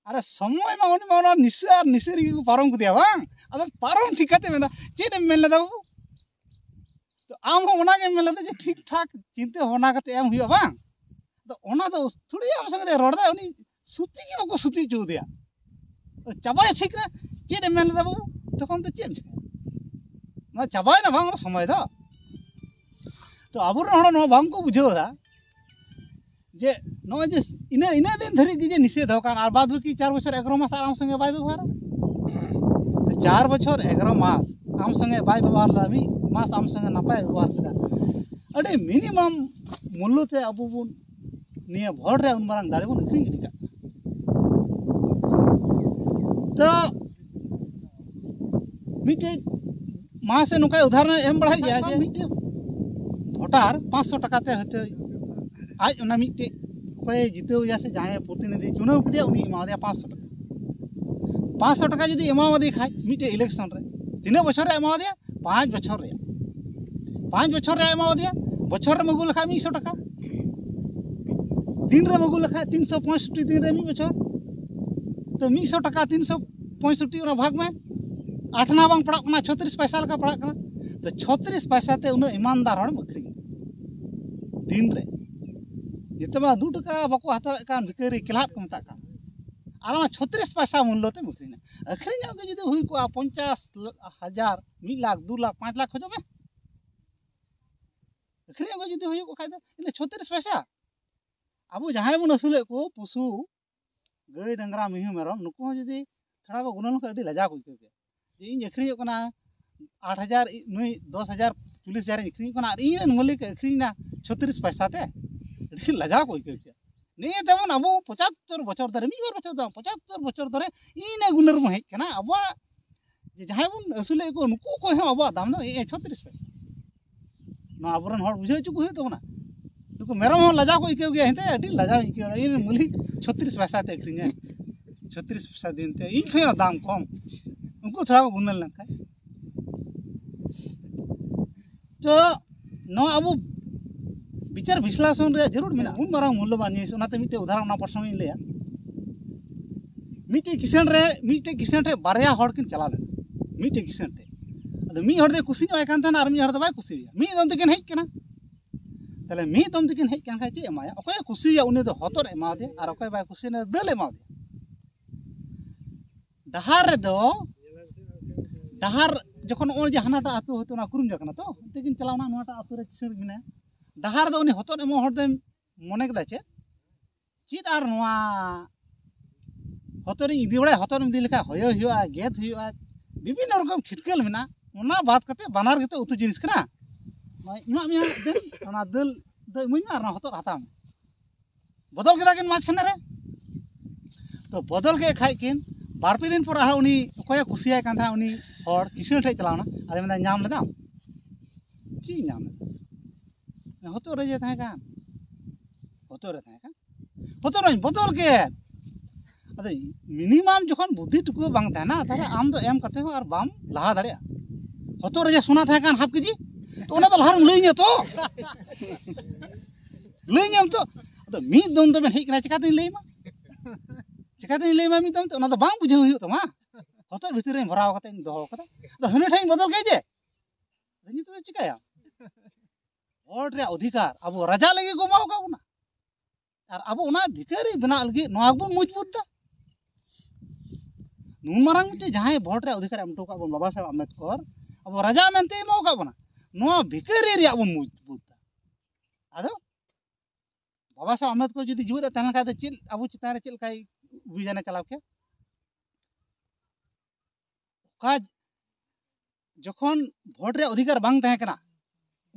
ᱟᱨᱮ ᱥᱚᱢᱚᱭ ᱢᱟ ᱩᱱᱤ ᱢᱟ ᱚᱱᱟ ᱱᱤᱥᱟᱹ ᱟᱨ ᱱᱤᱥᱟᱹ ᱨᱮᱜᱮ ᱠᱚ ᱯᱟᱨᱚᱢ ᱠᱮᱫᱮᱭᱟ ᱵᱟᱝ? ᱟᱫᱚ ᱯᱟᱨᱚᱢ ᱴᱷᱤᱠ ᱠᱟᱛᱮ ᱢᱮᱱᱫᱟ, ᱪᱮᱫ ᱮᱢ ᱢᱮᱱ ᱞᱮᱫᱟ ᱵᱟᱹᱵᱩ? ᱛᱚ ᱟᱢ ᱦᱚᱸ ᱚᱱᱟ ᱜᱮᱢ ᱢᱮᱱ ᱞᱮᱫᱟ ᱡᱮ ᱴᱷᱤᱠ ᱴᱷᱟᱠ ᱪᱤᱱᱛᱟᱹ ᱵᱷᱟᱵᱽᱱᱟ ᱠᱟᱛᱮ ᱮᱢ ᱦᱩᱭᱩᱜᱼᱟ ᱵᱟᱝ? ᱟᱫᱚ ᱚᱱᱟ ᱫᱚ ᱛᱷᱚᱲᱤ ᱟᱢ ᱥᱚᱸᱜᱮ ᱫᱚ ᱨᱚᱲ ᱫᱟᱭ, ᱩᱱᱤ ᱥᱩᱛᱤ ᱜᱮ ᱵᱟᱠᱚ ᱥᱩᱛᱤ ᱦᱚᱪᱚ ᱟᱫᱮᱭᱟ᱾ ᱪᱟᱵᱟᱭ ᱴᱷᱤᱠ ᱨᱮ ᱪᱮᱫ ᱮᱢ ᱢᱮᱱ ᱞᱮᱫᱟ ᱵᱟᱹᱵᱩ? ᱛᱚᱠᱷᱚᱱ ᱫᱚ ᱪᱮᱫ ᱮᱢ ᱪᱤᱠᱟᱹᱭᱟ? ᱱᱚᱣᱟ ᱪᱟᱵᱟᱭᱮᱱᱟ ᱵᱟᱝ ᱚᱱᱟ ᱥᱚᱢᱚᱭ ᱫᱚ᱾ ᱛᱚ ᱟᱵᱚᱨᱮᱱ ᱦᱚᱲ ᱱᱚᱣᱟ ᱵᱟᱝ ᱠᱚ ᱵᱩᱡᱷᱟᱹᱣ ᱮᱫᱟ ᱡᱮ ᱱᱚᱜᱼᱚᱭ ᱡᱮ ᱤᱱᱟᱹ, ᱤᱱᱟᱹ ᱫᱤᱱ ᱫᱷᱟᱹᱨᱤᱡ ᱜᱮ ᱡᱮ ᱱᱤᱥᱮᱫᱷ ᱟᱠᱟᱱ, ᱟᱨ ᱵᱟᱫ ᱵᱟᱹᱠᱤ ᱪᱟᱨ ᱵᱚᱪᱷᱚᱨ ᱮᱜᱟᱨᱚ ᱢᱟᱥ ᱟᱨ ᱟᱢ ᱥᱚᱸᱜᱮ ᱵᱟᱭ ᱵᱮᱵᱚᱦᱟᱨᱟ᱾ ᱛᱚ ᱪᱟᱨ ᱵᱚᱪᱷᱚᱨ ᱮᱜᱟᱨᱚ ᱢᱟᱥ ᱟᱢ ᱥᱚᱸᱜᱮ ᱵᱟᱭ ᱵᱮᱵᱚᱦᱟᱨ ᱞᱮᱫᱟ, ᱢᱤᱫ ᱢᱟᱥ ᱟᱢ ᱥᱚᱸᱜᱮ ᱱᱟᱯᱟᱭ ᱵᱮᱵᱚᱦᱟᱨ ᱠᱮᱫᱟ᱾ ᱟᱹᱰᱤ ᱢᱤᱱᱤᱢᱟᱢ ᱢᱩᱞᱞᱚ ᱛᱮ ᱟᱵᱚ ᱵᱚᱱ ᱱᱤᱭᱟᱹ ᱵᱷᱳᱴ ᱨᱮ ᱩᱱ ᱢᱟᱨᱟᱝ ᱫᱟᱲᱮ ᱵᱚᱱ ᱟᱹᱠᱷᱨᱤᱧ ᱜᱤᱰᱤ ᱠᱟᱜ ᱠᱟᱱᱟ᱾ ᱛᱚ ᱢᱤᱫᱴᱮᱡ ᱢᱟᱥᱮ ᱱᱚᱝᱠᱟᱭ ᱩᱫᱟᱦᱚᱨᱚᱱ ᱮᱢ ᱵᱟᱲᱟᱭ ᱜᱮᱭᱟ ᱡᱮ ᱢᱤᱫᱴᱮᱡ ᱵᱷᱳᱴᱟᱨ ᱯᱟᱸᱪᱥᱚ ᱴᱟᱠᱟ ᱛᱮ ᱦᱚᱭᱛᱳ ᱟᱡ ᱚᱱᱟ ᱢᱤᱫᱴᱮᱡ ᱚᱠᱚᱭᱮ ᱡᱤᱛᱟᱹᱣ ᱮᱭᱟ ᱥᱮ ᱡᱟᱦᱟᱸᱭ ᱯᱨᱚᱛᱤᱱᱤᱫᱷᱤ ᱪᱩᱱᱟᱹᱣ ᱠᱮᱫᱮᱭᱟ, ᱩᱱᱤ ᱮᱢᱟᱣᱟᱫᱮᱭᱟ ᱯᱟᱸᱪᱥᱚ ᱴᱟᱠᱟ᱾ ᱯᱟᱸᱪᱥᱚ ᱴᱟᱠᱟ ᱡᱩᱫᱤ ᱮᱢᱟᱣᱟᱫᱮ ᱠᱷᱟᱡ ᱢᱤᱫᱴᱮᱡ ᱤᱞᱮᱠᱥᱚᱱ ᱨᱮ, ᱛᱤᱱᱟᱹᱜ ᱵᱚᱪᱷᱚᱨ ᱨᱮ ᱮᱢᱟᱣᱟᱫᱮᱭᱟ? ᱯᱟᱸᱪ ᱵᱚᱪᱷᱚᱨ ᱨᱮᱭᱟᱜ᱾ ᱯᱟᱸᱪ ᱵᱚᱪᱷᱚᱨ ᱨᱮ ᱮᱢᱟᱣᱟᱫᱮᱭᱟ, ᱵᱚᱪᱷᱚᱨ ᱨᱮᱢ ᱟᱹᱜᱩ ᱞᱮᱠᱷᱟᱡ ᱢᱤᱫᱥᱚ ᱴᱟᱠᱟ, ᱫᱤᱱ ᱨᱮᱢ ᱟᱹᱜᱩ ᱞᱮᱠᱷᱟᱡ ᱛᱤᱱᱥᱚ ᱯᱚᱸᱭᱥᱚᱴᱴᱤ ᱫᱤᱱ ᱨᱮ ᱢᱤᱫ ᱵᱚᱪᱷᱚᱨ᱾ ᱛᱚ ᱢᱤᱫᱥᱚ ᱴᱟᱠᱟ ᱛᱤᱱᱥᱚ ᱯᱚᱸᱭᱥᱚᱴᱴᱤ ᱚᱱᱟ ᱵᱷᱟᱜᱽ ᱢᱮ, ᱟᱴ ᱟᱱᱟ ᱵᱟᱝ ᱯᱟᱲᱟᱜ ᱠᱟᱱᱟ, ᱪᱷᱚᱛᱨᱤᱥ ᱯᱚᱭᱥᱟ ᱞᱮᱠᱟ ᱯᱟᱲᱟᱜ ᱠᱟᱱᱟ᱾ ᱛᱚ ᱪᱷᱚᱛᱨᱤᱥ ᱯᱚᱭᱥᱟ ᱛᱮ ᱩᱱᱟᱹᱜ ᱤᱢᱟᱱᱫᱟᱨ ᱦᱚᱲᱮᱢ ᱟᱹᱠᱷᱨᱤᱧ ᱫᱤᱱ ᱨᱮ᱾ ᱱᱤᱛᱚᱜ ᱢᱟ ᱫᱩ ᱴᱟᱠᱟ ᱵᱟᱠᱚ ᱦᱟᱛᱟᱣᱮᱫ ᱠᱟᱱ, ᱵᱷᱤᱠᱟᱹᱨᱤ ᱠᱮᱞᱦᱟᱫ ᱠᱚ ᱢᱮᱛᱟᱜ ᱠᱟᱱ᱾ ᱟᱨ ᱢᱟ ᱪᱷᱚᱛᱨᱤᱥ ᱯᱚᱭᱥᱟ ᱢᱩᱞᱞᱚ ᱛᱮᱢ ᱟᱹᱠᱷᱨᱤᱧᱟ᱾ ᱟᱹᱠᱷᱨᱤᱧᱚᱜ ᱜᱮ ᱡᱩᱫᱤ ᱦᱩᱭ ᱠᱚᱜᱼᱟ ᱯᱚᱧᱪᱟᱥ ᱦᱟᱡᱟᱨ, ᱢᱤᱫ ᱞᱟᱠᱷ, ᱫᱩ ᱞᱟᱠᱷ, ᱯᱟᱸᱪ ᱞᱟᱠᱷ ᱠᱷᱚᱡᱚᱜ ᱢᱮ᱾ ᱟᱹᱠᱷᱨᱤᱧᱚᱜ ᱜᱮ ᱡᱩᱫᱤ ᱦᱩᱭᱩᱜ ᱠᱷᱟᱡ ᱫᱚ ᱤᱧ ᱫᱚ ᱪᱷᱚᱛᱨᱤᱥ ᱯᱚᱭᱥᱟ᱾ ᱟᱵᱚ ᱡᱟᱦᱟᱸᱭ ᱵᱚᱱ ᱟᱹᱥᱩᱞᱮᱫ ᱠᱚ ᱯᱚᱥᱩ, ᱜᱟᱹᱭ, ᱰᱟᱝᱨᱟ, ᱢᱤᱦᱩ, ᱢᱮᱨᱚᱢ, ᱱᱩᱠᱩ ᱦᱚᱸ ᱡᱩᱫᱤ ᱛᱷᱚᱲᱟ ᱠᱚ ᱜᱩᱱᱟᱹᱱ ᱞᱮᱠᱷᱟᱱ ᱟᱹᱰᱤ ᱞᱟᱡᱟᱣ ᱠᱚ ᱟᱹᱭᱠᱟᱹᱣ ᱠᱮᱭᱟ᱾ ᱡᱮ ᱤᱧ ᱟᱹᱠᱷᱨᱤᱧᱚᱜ ᱠᱟᱱᱟ ᱟᱴ ᱦᱟᱡᱟᱨ, ᱱᱩᱭ ᱫᱚᱥ ᱦᱟᱡᱟᱨ, ᱪᱚᱞᱞᱤᱥ ᱦᱟᱡᱟᱨ ᱤᱧ ᱟᱹᱠᱷᱨᱤᱧ ᱠᱟᱱᱟ ᱟᱨ ᱤᱧ ᱨᱮᱱ ᱢᱟᱹᱞᱤᱠ ᱮ ᱟᱹᱠᱷᱨᱤᱧ ᱮᱫᱟ ᱪᱷᱚᱛᱨᱤᱥ ᱯᱚᱭᱥᱟ ᱛᱮ, ᱟᱹᱰᱤ ᱞᱟᱡᱟᱣ ᱠᱚ ᱟᱹᱭᱠᱟᱹᱣ ᱠᱮᱭᱟ᱾ ᱱᱤᱭᱟᱹ ᱛᱮᱵᱚᱱ ᱟᱵᱚ ᱯᱚᱸᱪᱟᱛᱛᱳᱨ ᱵᱚᱪᱷᱚᱨ ᱫᱷᱚᱨᱮ, ᱢᱤᱫ ᱵᱟᱨ ᱵᱚᱪᱷᱚᱨ ᱫᱚ ᱵᱟᱝ, ᱯᱚᱸᱪᱟᱛᱛᱳᱨ ᱵᱚᱪᱷᱚᱨ ᱫᱷᱚᱨᱮ ᱤᱱᱟᱹ ᱜᱩᱱᱟᱹᱨ ᱵᱚᱱ ᱦᱮᱡ ᱠᱟᱱᱟ᱾ ᱟᱵᱚᱣᱟᱜ ᱡᱮ ᱡᱟᱦᱟᱸᱭ ᱵᱚᱱ ᱟᱹᱥᱩᱞᱮᱫ ᱠᱚ ᱱᱩᱠᱩ ᱠᱚ ᱦᱚᱸ ᱟᱵᱚᱣᱟᱜ ᱫᱟᱢ ᱫᱚ ᱮ ᱪᱷᱚᱛᱨᱤᱥ ᱯᱚᱭᱥᱟ᱾ ᱱᱚᱣᱟ ᱟᱵᱚᱨᱮᱱ ᱦᱚᱲ ᱵᱩᱡᱷᱟᱹᱣ ᱦᱚᱪᱚ ᱠᱚ ᱦᱩᱭᱩᱜ ᱛᱟᱵᱚᱱᱟ᱾ ᱱᱩᱠᱩ ᱢᱮᱨᱚᱢ ᱦᱚᱸ ᱞᱟᱡᱟᱣ ᱠᱚ ᱟᱹᱭᱠᱟᱹᱣ ᱜᱮᱭᱟ, ᱦᱮᱸᱛᱮ ᱟᱹᱰᱤ ᱞᱟᱡᱟᱣ ᱤᱧ ᱟᱹᱭᱠᱟᱹᱣ ᱫᱟ, ᱤᱧ ᱨᱮᱱ ᱢᱟᱹᱞᱤᱠ ᱪᱷᱚᱛᱨᱤᱥ ᱯᱚᱭᱥᱟ ᱛᱮ ᱟᱹᱠᱷᱨᱤᱧᱟᱭ, ᱪᱷᱚᱛᱨᱤᱥ ᱯᱚᱭᱥᱟ ᱫᱤᱱ ᱛᱮ ᱤᱧ ᱠᱷᱚᱱ ᱦᱚᱸ ᱫᱟᱢ ᱠᱚᱢ᱾ ᱩᱱᱠᱩ ᱛᱷᱚᱲᱟ ᱠᱚ ᱜᱩᱱᱟᱹᱱ ᱞᱮᱱᱠᱷᱟᱱ ᱛᱚ ᱱᱚᱣᱟ ᱟᱵᱚ ᱵᱤᱪᱟᱹᱨ ᱵᱤᱥᱞᱮᱥᱚᱱ ᱨᱮᱭᱟᱜ ᱡᱟᱹᱨᱩᱲ ᱢᱮᱱᱟᱜᱼᱟ᱾ ᱩᱱ ᱢᱟᱨᱟᱝ ᱢᱩᱞᱞᱚᱵᱟᱱ ᱡᱤᱱᱤᱥ, ᱚᱱᱟᱛᱮ ᱢᱤᱫᱴᱮᱡ ᱩᱫᱟᱦᱚᱨᱚᱱ ᱚᱱᱟ ᱯᱨᱚᱥᱚᱝᱜᱚ ᱤᱧ ᱞᱟᱹᱭᱟ᱾ ᱢᱤᱫᱴᱮᱡ ᱠᱤᱥᱟᱹᱬ ᱨᱮ, ᱢᱤᱫᱴᱮᱡ ᱠᱤᱥᱟᱹᱬ ᱴᱷᱮᱱ ᱵᱟᱨᱭᱟ ᱦᱚᱲ ᱠᱤᱱ ᱪᱟᱞᱟᱣ ᱞᱮᱱᱟ, ᱢᱤᱫᱴᱮᱡ ᱠᱤᱥᱟᱹᱬ ᱴᱷᱮᱱ᱾ ᱟᱫᱚ ᱢᱤᱫ ᱦᱚᱲ ᱫᱚᱭ ᱠᱩᱥᱤ ᱧᱚᱜ ᱟᱭ ᱠᱟᱱ ᱛᱟᱦᱮᱱᱟ ᱟᱨ ᱢᱤᱫ ᱦᱚᱲ ᱫᱚ ᱵᱟᱭ ᱠᱩᱥᱤᱭᱟᱭᱟ᱾ ᱢᱤᱫ ᱫᱚᱢ ᱛᱮᱠᱤᱱ ᱦᱮᱡ ᱠᱟᱱᱟ᱾ ᱛᱟᱦᱞᱮ ᱢᱤᱫ ᱫᱚᱢ ᱛᱮᱠᱤᱱ ᱦᱮᱡ ᱠᱟᱱ ᱠᱷᱟᱡ ᱪᱮᱫ ᱮᱢᱟᱭᱟ? ᱚᱠᱚᱭᱮ ᱠᱩᱥᱤᱭᱟᱭᱟ ᱩᱱᱤ ᱫᱚ ᱦᱚᱛᱚᱫ ᱮ ᱮᱢᱟᱣ ᱫᱮᱭᱟ ᱟᱨ ᱚᱠᱚᱭ ᱵᱟᱭ ᱠᱩᱥᱤᱭᱟᱭᱟ ᱩᱱᱤ ᱫᱚ ᱫᱟᱹᱞ ᱮ ᱮᱢᱟᱣ ᱫᱮᱭᱟ᱾ ᱰᱟᱦᱟᱨ ᱨᱮᱫᱚ, ᱰᱟᱦᱟᱨ ᱡᱚᱠᱷᱚᱱ ᱱᱚᱜᱼᱚᱭ ᱡᱮ ᱦᱟᱱᱟᱴᱟᱜ ᱟᱹᱛᱩ ᱦᱚᱭᱛᱳ ᱚᱱᱟ ᱠᱩᱨᱩᱢᱡᱟ ᱠᱟᱱᱟ ᱛᱚ, ᱚᱱᱛᱮ ᱠᱤᱱ ᱪᱟᱞᱟᱣᱱᱟ, ᱱᱚᱣᱟᱴᱟᱜ ᱟᱹᱛᱩ ᱨᱮ ᱠᱤᱥᱟᱹᱬ ᱢᱮᱱᱟᱭᱟ᱾ ᱰᱟᱦᱟᱨ ᱨᱮᱫᱚ ᱩᱱᱤ ᱦᱚᱛᱚᱫ ᱮᱢᱚᱜ ᱦᱚᱲ ᱫᱚᱭ ᱢᱚᱱᱮ ᱠᱮᱫᱟ ᱪᱮᱫ, ᱪᱮᱫ ᱟᱨ ᱱᱚᱣᱟ ᱦᱚᱛᱚᱫ ᱤᱧ ᱤᱫᱤ ᱵᱟᱲᱟᱭᱟ, ᱦᱚᱛᱚᱫ ᱤᱧ ᱤᱫᱤ ᱞᱮᱠᱷᱟᱱ ᱦᱚᱭᱚ ᱦᱩᱭᱩᱜᱼᱟ, ᱜᱮᱫ ᱦᱩᱭᱩᱜᱼᱟ, ᱵᱤᱵᱷᱤᱱᱱᱚ ᱨᱚᱠᱚᱢ ᱠᱷᱤᱴᱠᱟᱹᱞ ᱢᱮᱱᱟᱜᱼᱟ, ᱚᱱᱟ ᱵᱟᱫ ᱠᱟᱛᱮ ᱵᱟᱱᱟᱨ ᱜᱮᱛᱚ ᱩᱛᱩ ᱡᱤᱱᱤᱥ ᱠᱟᱱᱟ᱾ ᱱᱚᱣᱟ ᱮᱢᱟᱜ ᱢᱮᱭᱟ ᱫᱟᱹᱞ, ᱚᱱᱟ ᱫᱟᱹᱞ ᱫᱚ ᱤᱢᱟᱹᱧ ᱢᱮ ᱟᱨ ᱚᱱᱟ ᱦᱚᱛᱚᱫ ᱦᱟᱛᱟᱣ ᱢᱮ᱾ ᱵᱚᱫᱚᱞ ᱠᱮᱫᱟ ᱠᱤᱱ ᱢᱟᱡᱷᱠᱷᱟᱱᱮ ᱨᱮ᱾ ᱛᱚ ᱵᱚᱫᱚᱞ ᱠᱮᱫ ᱠᱷᱟᱡ ᱠᱤᱱ, ᱵᱟᱨ ᱯᱮ ᱫᱤᱱ ᱯᱚᱨ ᱟᱨᱦᱚᱸ ᱩᱱᱤ ᱚᱠᱚᱭᱮ ᱠᱩᱥᱤᱭᱟᱭ ᱠᱟᱱ ᱛᱟᱦᱮᱸᱱᱟ ᱩᱱᱤ ᱦᱚᱲ ᱠᱤᱥᱟᱹᱬ ᱴᱷᱮᱡ ᱪᱟᱞᱟᱣ ᱮᱱᱟ᱾ ᱟᱫᱚ ᱢᱮᱱᱫᱟ, "ᱧᱟᱢ ᱞᱮᱫᱟᱢ?" "ᱪᱮᱫ ᱤᱧ ᱧᱟᱢ ᱞᱮᱫᱟ? ᱦᱚᱛᱚᱫ ᱨᱮ ᱡᱮ ᱛᱟᱦᱮᱸ ᱠᱟᱱ, ᱦᱚᱛᱚᱫ ᱨᱮ ᱛᱟᱦᱮᱸ ᱠᱟᱱ, ᱦᱚᱛᱚᱫ ᱨᱮᱧ ᱵᱚᱫᱚᱞ ᱠᱮᱫ᱾" ᱟᱫᱚ ᱢᱤᱱᱤᱢᱟᱢ ᱡᱚᱠᱷᱚᱱ ᱵᱩᱫᱽᱫᱷᱤ ᱴᱩᱠᱩ ᱵᱟᱝ ᱛᱟᱦᱮᱱᱟ, ᱛᱟᱦᱞᱮ ᱟᱢ ᱫᱚ ᱮᱢ ᱠᱟᱛᱮ ᱦᱚᱸ ᱟᱨ ᱵᱟᱢ ᱞᱟᱦᱟ ᱫᱟᱲᱮᱭᱟᱜᱼᱟ᱾ ᱦᱚᱛᱚᱫ ᱨᱮ ᱡᱮ ᱥᱚᱱᱟ ᱛᱟᱦᱮᱸ ᱠᱟᱱ ᱦᱟᱯ ᱠᱮᱡᱤ, ᱛᱚ ᱚᱱᱟ ᱫᱚ ᱞᱟᱦᱟ ᱨᱮᱢ ᱞᱟᱹᱭᱟᱹᱧᱟ ᱛᱚ᱾ ᱞᱟᱹᱭᱟᱹᱧᱟᱢ ᱛᱚ᱾ ᱟᱫᱚ ᱢᱤᱫ ᱫᱚᱢ ᱫᱚᱵᱮᱱ ᱦᱮᱡ ᱠᱟᱱᱟ, ᱪᱤᱠᱟᱹᱛᱤᱧ ᱞᱟᱹᱭᱟᱢᱟ? ᱪᱤᱠᱟᱹᱛᱤᱧ ᱞᱟᱹᱭᱟᱢᱟ ᱢᱤᱫ ᱫᱚᱢ ᱛᱮ? ᱚᱱᱟ ᱫᱚ ᱵᱟᱝ ᱵᱩᱡᱷᱟᱹᱣ ᱦᱩᱭᱩᱜ ᱛᱟᱢᱟ᱾ ᱦᱚᱛᱚᱫ ᱵᱷᱤᱛᱤᱨ ᱨᱮᱧ ᱵᱷᱚᱨᱟᱣ ᱠᱟᱛᱮ ᱤᱧ ᱫᱚᱦᱚ ᱠᱟᱫᱟ᱾ ᱟᱫᱚ ᱦᱟᱹᱱᱤ ᱴᱷᱮᱱ ᱤᱧ ᱵᱚᱫᱚᱞ ᱠᱮᱫ ᱡᱮ᱾ ᱟᱫᱚ ᱱᱤᱛᱚᱜ ᱫᱚ ᱪᱤᱠᱟᱹᱭᱟᱢ? ᱦᱚᱲ ᱨᱮᱭᱟᱜ ᱚᱫᱷᱤᱠᱟᱨ ᱟᱵᱚ ᱨᱟᱡᱟ ᱞᱟᱹᱜᱤᱫ ᱠᱚ ᱮᱢᱟᱣ ᱟᱠᱟᱫ ᱵᱚᱱᱟ᱾ ᱟᱨ ᱟᱵᱚ ᱚᱱᱟ ᱵᱷᱤᱠᱟᱹᱨᱤ ᱵᱮᱱᱟᱜ ᱞᱟᱹᱜᱤᱫ ᱱᱚᱣᱟ ᱵᱚᱱ ᱢᱚᱡᱽᱵᱩᱛ ᱫᱟ᱾ ᱱᱩᱱ ᱢᱟᱨᱟᱝ ᱢᱤᱫᱴᱮᱱ ᱡᱟᱦᱟᱸᱭ ᱵᱷᱳᱴ ᱨᱮ ᱚᱫᱷᱤᱠᱟᱨ ᱮᱢ ᱦᱚᱴᱚ ᱟᱠᱟᱫ ᱵᱚᱱ, ᱵᱟᱵᱟ ᱥᱟᱦᱮᱵᱽ ᱟᱢᱵᱮᱫᱠᱚᱨ, ᱟᱵᱚ ᱨᱟᱡᱟ ᱢᱮᱱᱛᱮ ᱮᱢᱟᱣ ᱟᱠᱟᱫ ᱵᱚᱱᱟ, ᱱᱚᱣᱟ ᱵᱷᱤᱠᱟᱹᱨᱤ ᱨᱮᱭᱟᱜ ᱵᱚᱱ ᱢᱚᱡᱽᱵᱩᱛ ᱫᱟ᱾ ᱟᱫᱚ ᱵᱟᱵᱟ ᱥᱟᱦᱮᱵᱽ ᱟᱢᱵᱮᱫᱠᱚᱨ ᱡᱩᱫᱤ ᱡᱤᱣᱮᱫ ᱮ ᱛᱟᱦᱮᱸ ᱞᱮᱱ ᱠᱷᱟᱱ ᱫᱚ ᱪᱮᱫ ᱟᱵᱚ ᱪᱮᱛᱟᱱ ᱨᱮ ᱪᱮᱫ ᱞᱮᱠᱟᱭ ᱚᱵᱷᱤᱡᱟᱱᱮ ᱪᱟᱞᱟᱣ ᱠᱮᱭᱟ? ᱚᱠᱟ ᱡᱚᱠᱷᱚᱱ ᱵᱷᱳᱴ ᱨᱮᱭᱟᱜ ᱚᱫᱷᱤᱠᱟᱨ ᱵᱟᱝ ᱛᱟᱦᱮᱸ ᱠᱟᱱᱟ,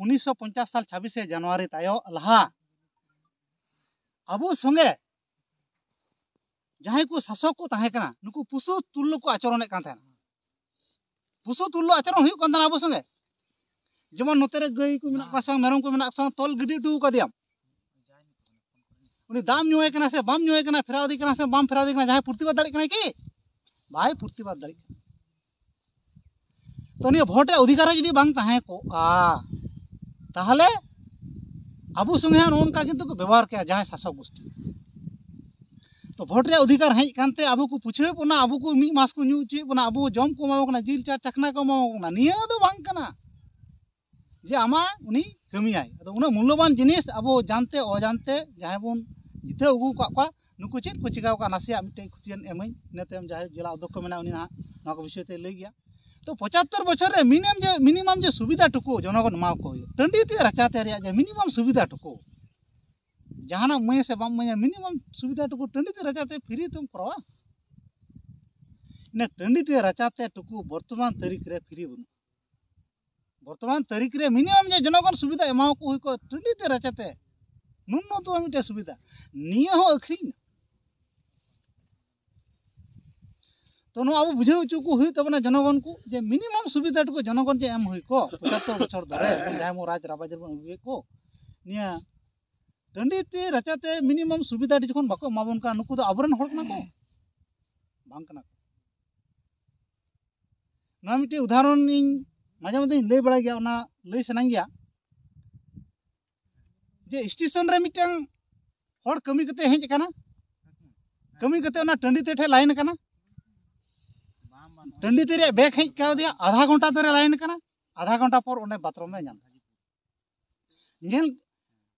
ᱩᱱᱤᱥᱥᱚ ᱯᱚᱧᱪᱟᱥ ᱥᱟᱞ ᱪᱷᱟᱵᱵᱤᱥᱮ ᱡᱟᱱᱩᱣᱟᱨᱤ ᱛᱟᱭᱚᱢ ᱞᱟᱦᱟ ᱟᱵᱚ ᱥᱚᱸᱜᱮ ᱡᱟᱦᱟᱸᱭ ᱠᱚ ᱥᱟᱥᱚᱠ ᱠᱚ ᱛᱟᱦᱮᱸ ᱠᱟᱱᱟ, ᱱᱩᱠᱩ ᱯᱩᱥᱩ ᱛᱩᱞᱞᱚ ᱠᱚ ᱟᱪᱚᱨᱚᱱᱮᱫ ᱠᱟᱱ ᱛᱟᱦᱮᱱᱟ᱾ ᱯᱩᱥᱩ ᱛᱩᱞᱞᱚ ᱟᱪᱚᱨᱚᱱ ᱦᱩᱭᱩᱜ ᱠᱟᱱ ᱛᱟᱦᱮᱱᱟ ᱟᱵᱚ ᱥᱚᱸᱜᱮ᱾ ᱡᱮᱢᱚᱱ ᱱᱚᱛᱮ ᱨᱮ ᱜᱟᱹᱭ ᱠᱚ ᱢᱮᱱᱟᱜ ᱠᱚᱣᱟ ᱥᱮ ᱵᱟᱝ, ᱢᱮᱨᱚᱢ ᱠᱚ ᱢᱮᱱᱟᱜ ᱠᱚᱣᱟ ᱥᱮ ᱵᱟᱝ, ᱛᱚᱞ ᱜᱤᱰᱤ ᱦᱚᱴᱚ ᱟᱠᱟᱫᱮᱭᱟᱢ᱾ ᱩᱱᱤ ᱫᱟᱜ ᱮᱢ ᱧᱩᱭ ᱠᱟᱱᱟ ᱥᱮ ᱵᱟᱢ ᱧᱩᱭ ᱠᱟᱱᱟ, ᱯᱷᱮᱨᱟᱣ ᱤᱫᱤ ᱠᱟᱱᱟ ᱥᱮ ᱵᱟᱢ ᱯᱷᱮᱨᱟᱣ ᱤᱫᱤ ᱠᱟᱱᱟ, ᱡᱟᱦᱟᱸᱭ ᱯᱨᱚᱛᱤᱵᱟᱫ ᱫᱟᱲᱮᱭᱟᱜ ᱠᱟᱱᱟᱭ ᱠᱤ? ᱵᱟᱭ ᱯᱨᱚᱛᱤᱵᱟᱫ ᱫᱟᱲᱮᱭᱟᱜ ᱠᱟᱱᱟ᱾ ᱛᱚ ᱱᱤᱭᱟᱹ ᱵᱷᱳᱴ ᱨᱮᱭᱟᱜ ᱚᱫᱷᱤᱠᱟᱨ ᱦᱚᱸ ᱡᱩᱫᱤ ᱵᱟᱝ ᱛᱟᱦᱮᱸ ᱠᱚᱜᱼᱟ, ᱛᱟᱦᱚᱞᱮ ᱟᱵᱚ ᱥᱚᱸᱜᱮ ᱦᱚᱸ ᱱᱚᱜᱼᱚ ᱱᱚᱝᱠᱟ ᱠᱤᱱᱛᱩ ᱠᱚ ᱵᱮᱵᱚᱦᱟᱨ ᱠᱮᱭᱟ ᱡᱟᱦᱟᱸᱭ ᱥᱟᱥᱚᱠ ᱜᱳᱥᱴᱤ᱾ ᱛᱚ ᱵᱷᱳᱴ ᱨᱮᱭᱟᱜ ᱚᱫᱷᱤᱠᱟᱨ ᱦᱮᱡ ᱠᱟᱱᱛᱮ ᱟᱵᱚ ᱠᱚ ᱯᱩᱪᱷᱟᱹᱣᱮᱫ ᱵᱚᱱᱟ, ᱟᱵᱚ ᱠᱚ ᱢᱤᱫ ᱢᱟᱥ ᱠᱚ ᱧᱩ ᱦᱚᱪᱚᱭᱮᱫ ᱵᱚᱱᱟ, ᱟᱵᱚ ᱡᱚᱢ ᱠᱚ ᱮᱢᱟ ᱵᱚᱱ ᱠᱟᱱᱟ, ᱡᱤᱞ ᱪᱟᱨ ᱪᱟᱠᱷᱱᱟ ᱠᱚ ᱮᱢᱟ ᱵᱚᱱ ᱠᱟᱱᱟ᱾ ᱱᱤᱭᱟᱹ ᱫᱚ ᱵᱟᱝ ᱠᱟᱱᱟ ᱡᱮ ᱟᱢᱟᱜ ᱩᱱᱤ ᱠᱟᱹᱢᱤᱭᱟᱭ᱾ ᱟᱫᱚ ᱩᱱᱟᱹᱜ ᱢᱩᱞᱞᱚᱵᱟᱱ ᱡᱤᱱᱤᱥ ᱟᱵᱚ ᱡᱟᱱᱛᱮ ᱚᱡᱟᱱᱛᱮ ᱡᱟᱦᱟᱸᱭ ᱵᱚᱱ ᱡᱤᱛᱟᱹᱣ ᱟᱹᱜᱩ ᱟᱠᱟᱫ ᱠᱚᱣᱟ, ᱱᱩᱠᱩ ᱪᱮᱫ ᱠᱚ ᱪᱤᱠᱟᱹᱣ ᱠᱟᱜᱼᱟ, ᱱᱟᱥᱮᱭᱟᱜ ᱢᱤᱫᱴᱮᱱ ᱠᱷᱩᱛᱤᱭᱟᱱ ᱮᱢᱟᱹᱧ᱾ ᱤᱱᱟᱹ ᱛᱟᱭᱚᱢ ᱡᱟᱦᱟᱸᱭ ᱡᱮᱞᱟ ᱚᱫᱽᱫᱷᱚᱠᱷᱚ ᱢᱮᱱᱟᱭᱟ, ᱩᱱᱤ ᱱᱟᱦᱟᱜ ᱱᱚᱣᱟ ᱠᱚ ᱵᱤᱥᱚᱭ ᱛᱮ ᱞᱟᱹᱭ ᱜᱮᱭᱟ᱾ ᱛᱚ ᱯᱚᱸᱪᱟᱛᱛᱚᱨ ᱵᱚᱪᱷᱚᱨ ᱨᱮ ᱢᱤᱱᱤᱢᱟᱢ ᱡᱮ, ᱢᱤᱱᱤᱢᱟᱢ ᱡᱮ ᱥᱩᱵᱤᱫᱷᱟ ᱴᱩᱠᱩ ᱡᱚᱱᱚᱜᱚᱱ ᱮᱢᱟ ᱠᱚ ᱦᱩᱭᱩᱜ, ᱴᱟᱺᱰᱤ ᱛᱮ ᱨᱟᱪᱟ ᱛᱮ ᱨᱮᱭᱟᱜ ᱡᱮ ᱢᱤᱱᱤᱢᱟᱢ ᱥᱩᱵᱤᱫᱷᱟ ᱴᱩᱠᱩ, ᱡᱟᱦᱟᱱᱟᱜ ᱮᱢᱟᱹᱧᱟ ᱥᱮ ᱵᱟᱢ ᱮᱢᱟᱹᱧᱟ, ᱢᱤᱱᱤᱢᱟᱢ ᱥᱩᱵᱤᱫᱷᱟ ᱴᱩᱠᱩ ᱴᱟᱺᱰᱤ ᱛᱮ ᱨᱟᱪᱟ ᱛᱮ ᱯᱷᱨᱤ ᱛᱮᱢ ᱠᱚᱨᱟᱣᱟ᱾ ᱤᱱᱟᱹ ᱴᱟᱺᱰᱤ ᱛᱮ ᱨᱟᱪᱟ ᱛᱮ ᱴᱩᱠᱩ ᱵᱚᱨᱛᱚᱢᱟᱱ ᱛᱟᱹᱨᱤᱠᱷ ᱨᱮ ᱯᱷᱨᱤ ᱵᱟᱹᱱᱩᱜᱼᱟ᱾ ᱵᱚᱨᱛᱚᱢᱟᱱ ᱛᱟᱹᱨᱤᱠᱷ ᱨᱮ ᱢᱤᱱᱤᱢᱟᱢ ᱡᱮ ᱡᱚᱱᱚᱜᱚᱱ ᱥᱩᱵᱤᱫᱷᱟ ᱮᱢᱟᱣᱟᱠᱚ ᱦᱩᱭ ᱠᱚᱜᱼᱟ, ᱴᱟᱺᱰᱤ ᱛᱮ ᱨᱟᱪᱟ ᱛᱮ ᱱᱩᱱᱱᱚᱛᱚᱢ ᱢᱤᱫᱴᱮᱱ ᱥᱩᱵᱤᱫᱷᱟ, ᱱᱤᱭᱟᱹ ᱦᱚᱸ ᱟᱹᱠᱷᱨᱤᱧ ᱮᱱᱟ᱾ ᱛᱚ ᱱᱚᱣᱟ ᱟᱵᱚ ᱵᱩᱡᱷᱟᱹᱣ ᱦᱚᱪᱚ ᱠᱚ ᱦᱩᱭᱩᱜ ᱛᱟᱵᱚᱱᱟ ᱡᱚᱱᱚᱜᱚᱱ ᱠᱚ, ᱡᱮ ᱢᱤᱱᱤᱢᱟᱢ ᱥᱩᱵᱤᱫᱷᱟ ᱴᱩᱠᱩ ᱡᱚᱱᱚᱜᱚᱱ ᱡᱮ ᱮᱢ ᱦᱩᱭ ᱠᱚᱜ, ᱯᱚᱸᱪᱟᱛᱛᱚᱨ ᱵᱚᱪᱷᱚᱨ ᱫᱷᱚᱨᱮ ᱡᱟᱦᱟᱸᱭ ᱵᱚᱱ ᱨᱟᱡᱽ ᱨᱟᱵᱟᱡᱽ ᱨᱮᱵᱚᱱ ᱟᱹᱜᱩᱭᱮᱫ ᱠᱚ, ᱱᱤᱭᱟᱹ ᱴᱟᱺᱰᱤ ᱛᱮ ᱨᱟᱪᱟ ᱛᱮ ᱢᱤᱱᱤᱢᱟᱢ ᱥᱩᱵᱤᱫᱷᱟ ᱡᱚᱠᱷᱚᱱ ᱵᱟᱠᱚ ᱮᱢᱟ ᱵᱚᱱ ᱠᱟᱱᱟ, ᱱᱩᱠᱩ ᱫᱚ ᱟᱵᱚᱨᱮᱱ ᱦᱚᱲ ᱠᱟᱱᱟ ᱠᱚ? ᱵᱟᱝ ᱠᱟᱱᱟ ᱠᱚ᱾ ᱱᱚᱣᱟ ᱢᱤᱫᱴᱮᱱ ᱩᱫᱟᱦᱚᱨᱚᱱ ᱤᱧ ᱢᱟᱡᱷᱮ ᱢᱚᱫᱽᱫᱷᱮᱧ ᱞᱟᱹᱭ ᱵᱟᱲᱟᱭ ᱜᱮᱭᱟ, ᱚᱱᱟ ᱞᱟᱹᱭ ᱥᱟᱱᱟᱧ ᱜᱮᱭᱟ᱾ ᱡᱮ ᱥᱴᱮᱥᱚᱱ ᱨᱮ ᱢᱤᱫᱴᱟᱝ ᱦᱚᱲ ᱠᱟᱹᱢᱤ ᱠᱟᱛᱮ ᱦᱮᱡ ᱟᱠᱟᱱᱟ, ᱠᱟᱹᱢᱤ ᱠᱟᱛᱮ ᱚᱱᱟ ᱴᱟᱺᱰᱤ ᱛᱮ ᱴᱷᱮᱡ ᱞᱟᱭᱤᱱ ᱟᱠᱟᱱᱟ, ᱴᱟᱺᱰᱤ ᱛᱮ ᱨᱮᱭᱟᱜ ᱵᱮᱜᱽ ᱦᱮᱡ ᱠᱟᱣᱫᱮᱭᱟ, ᱟᱫᱷᱟ ᱜᱷᱚᱱᱴᱟ ᱫᱷᱚᱨᱮ ᱞᱟᱭᱤᱱ ᱟᱠᱟᱱᱟ, ᱟᱫᱷᱟ ᱜᱷᱚᱱᱴᱟ ᱯᱚᱨ ᱚᱸᱰᱮ ᱵᱟᱛᱷᱨᱩᱢ ᱮ ᱧᱟᱢ ᱠᱮᱫᱟ᱾ ᱧᱮᱞ,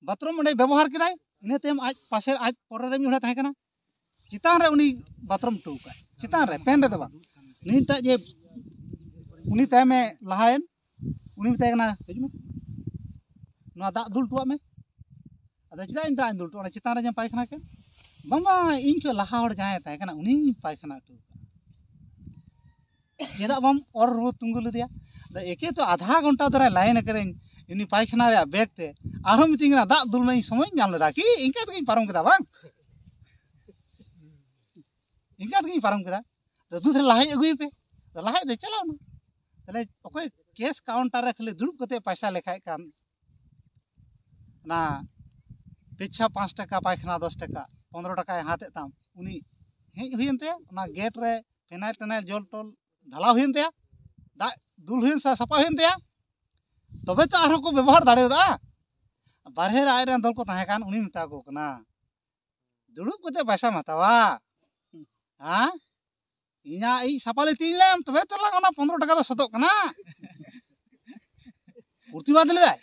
ᱵᱟᱛᱷᱨᱩᱢ ᱚᱸᱰᱮ ᱵᱮᱵᱚᱦᱟᱨ ᱠᱮᱫᱟᱭ, ᱤᱱᱟᱹ ᱛᱟᱭᱚᱢ ᱟᱡ ᱯᱟᱥᱮ, ᱟᱡ ᱯᱚᱨᱮ ᱨᱮ ᱢᱤᱫ ᱦᱚᱲᱮ ᱛᱟᱦᱮᱸ ᱠᱟᱱᱟ, ᱪᱮᱛᱟᱱ ᱨᱮ ᱩᱱᱤ ᱵᱟᱛᱷᱨᱩᱢ ᱦᱚᱴᱚ ᱠᱟᱜᱼᱟᱭ, ᱪᱮᱛᱟᱱ ᱨᱮ, ᱯᱮᱱ ᱨᱮᱫᱚ ᱵᱟᱝ᱾ ᱱᱤᱛᱟᱜ ᱡᱮ ᱩᱱᱤ ᱛᱟᱭᱚᱢᱮ ᱞᱟᱦᱟᱭᱮᱱ, ᱩᱱᱤ ᱢᱮᱛᱟᱭ ᱠᱟᱱᱟ, "ᱦᱤᱡᱩᱜ ᱢᱮ, ᱱᱚᱣᱟ ᱫᱟᱜ ᱫᱩᱞ ᱦᱚᱴᱚᱣᱟᱜ ᱢᱮ᱾" ᱟᱫᱚ, "ᱪᱮᱫᱟᱜ ᱤᱧ ᱫᱟᱜ ᱤᱧ ᱫᱩᱞ ᱦᱚᱴᱚ, ᱚᱱᱟ ᱪᱮᱛᱟᱱ ᱨᱮ ᱡᱟᱦᱟᱸ ᱯᱟᱭᱠᱷᱟᱱᱟ ᱠᱮᱫ?" "ᱵᱟᱝ, ᱵᱟᱝ, ᱤᱧ ᱠᱷᱚᱱ ᱞᱟᱦᱟ ᱦᱚᱲ ᱡᱟᱦᱟᱸᱭ ᱛᱟᱦᱮᱸ ᱠᱟᱱᱟ, ᱩᱱᱤᱧ ᱯᱟᱭᱠᱷᱟᱱᱟ ᱦᱚᱴᱚ ᱠᱟᱜᱼᱟ᱾ ᱪᱮᱫᱟᱜ ᱵᱟᱢ ᱚᱨ ᱨᱩᱣᱟᱹᱲ ᱛᱤᱸᱜᱩ ᱞᱮᱫᱮᱭᱟ?" ᱟᱫᱚ ᱮᱠᱮ ᱛᱚ ᱟᱫᱷᱟ ᱜᱷᱚᱱᱴᱟ ᱫᱷᱚᱨᱮ ᱞᱟᱭᱤᱱ ᱟᱠᱟᱫᱟᱹᱧ ᱩᱱᱤ ᱯᱟᱭᱠᱷᱟᱱᱟ ᱨᱮᱭᱟᱜ ᱵᱮᱜᱽ ᱛᱮ, ᱟᱨᱦᱚᱸ ᱢᱤᱛᱟᱹᱧ ᱠᱟᱱᱟ, "ᱫᱟᱜ ᱫᱩᱞ ᱢᱮ, ᱤᱧ ᱥᱚᱢᱚᱭ ᱤᱧ ᱧᱟᱢ ᱞᱮᱫᱟ ᱠᱤ?" ᱤᱱᱠᱟ ᱛᱮᱜᱤᱧ ᱯᱟᱨᱚᱢ ᱠᱮᱫᱟ, ᱵᱟᱝ? ᱤᱱᱠᱟ ᱛᱮᱜᱤᱧ ᱯᱟᱨᱚᱢ ᱠᱮᱫᱟ᱾ ᱫᱟᱫᱩ ᱛᱟᱦᱞᱮ ᱞᱟᱦᱟᱭ ᱟᱹᱜᱩᱭ ᱯᱮ᱾ ᱟᱫᱚ ᱞᱟᱦᱟᱭ ᱫᱚ ᱪᱟᱞᱟᱣ ᱮᱱᱟ᱾ ᱛᱟᱦᱞᱮ ᱚᱠᱚᱭ ᱠᱮᱥ ᱠᱟᱣᱩᱱᱴᱟᱨ ᱨᱮ ᱠᱷᱟᱹᱞᱤ ᱫᱩᱲᱩᱵ ᱠᱟᱛᱮ ᱯᱟᱭᱥᱟ ᱞᱮᱠᱷᱟᱭᱮᱫ ᱠᱟᱱ, ᱚᱱᱟ ᱯᱮᱪᱷᱟ ᱯᱟᱸᱪ ᱴᱟᱠᱟ, ᱯᱟᱭᱠᱷᱟᱱᱟ ᱫᱚᱥ ᱴᱟᱠᱟ, ᱯᱚᱱᱨᱚ ᱴᱟᱠᱟᱭ ᱦᱟᱛᱮᱫ ᱛᱟᱢ, ᱩᱱᱤ ᱦᱮᱡ ᱦᱩᱭᱮᱱ ᱛᱟᱭᱟ, ᱚᱱᱟ ᱜᱮᱴ ᱨᱮ ᱯᱷᱮᱱᱟᱭᱤᱞ ᱴᱮᱱᱟᱭᱤᱞ ᱡᱚᱞ ᱴᱚᱞ ᱰᱷᱟᱞᱟᱣ ᱦᱩᱭᱮᱱ ᱛᱟᱭᱟ, ᱫᱟᱜ ᱫᱩᱞ ᱦᱩᱭᱮᱱ ᱥᱟ-, ᱥᱟᱯᱷᱟ ᱦᱩᱭᱮᱱ ᱛᱟᱭᱟ, ᱛᱚᱵᱮ ᱛᱚ ᱟᱨᱦᱚᱸ ᱠᱚ ᱵᱮᱵᱚᱦᱟᱨ ᱫᱟᱲᱮᱭᱟᱫᱟ᱾ ᱵᱟᱨᱦᱮ ᱨᱮ ᱟᱡᱨᱮᱱ ᱫᱚᱞ ᱠᱚ ᱛᱟᱦᱮᱸ ᱠᱟᱱ, ᱩᱱᱤ ᱢᱮᱛᱟ ᱠᱚ ᱠᱟᱱᱟ, "ᱫᱩᱲᱩᱵ ᱠᱟᱛᱮ ᱯᱚᱭᱥᱟᱢ ᱦᱟᱛᱟᱣᱟ, ᱦᱮᱸ? ᱤᱧᱟᱜ ᱤᱡ ᱥᱟᱯᱷᱟ ᱞᱮ ᱛᱤᱧ ᱞᱮᱢ, ᱛᱚᱵᱮ ᱛᱚ ᱞᱟᱝ ᱚᱱᱟ ᱯᱚᱱᱨᱚ ᱴᱟᱠᱟ ᱫᱚ ᱥᱚᱫᱚᱜ ᱠᱟᱱᱟ᱾" ᱯᱨᱚᱛᱤᱵᱟᱫ ᱞᱮᱫᱟᱭ,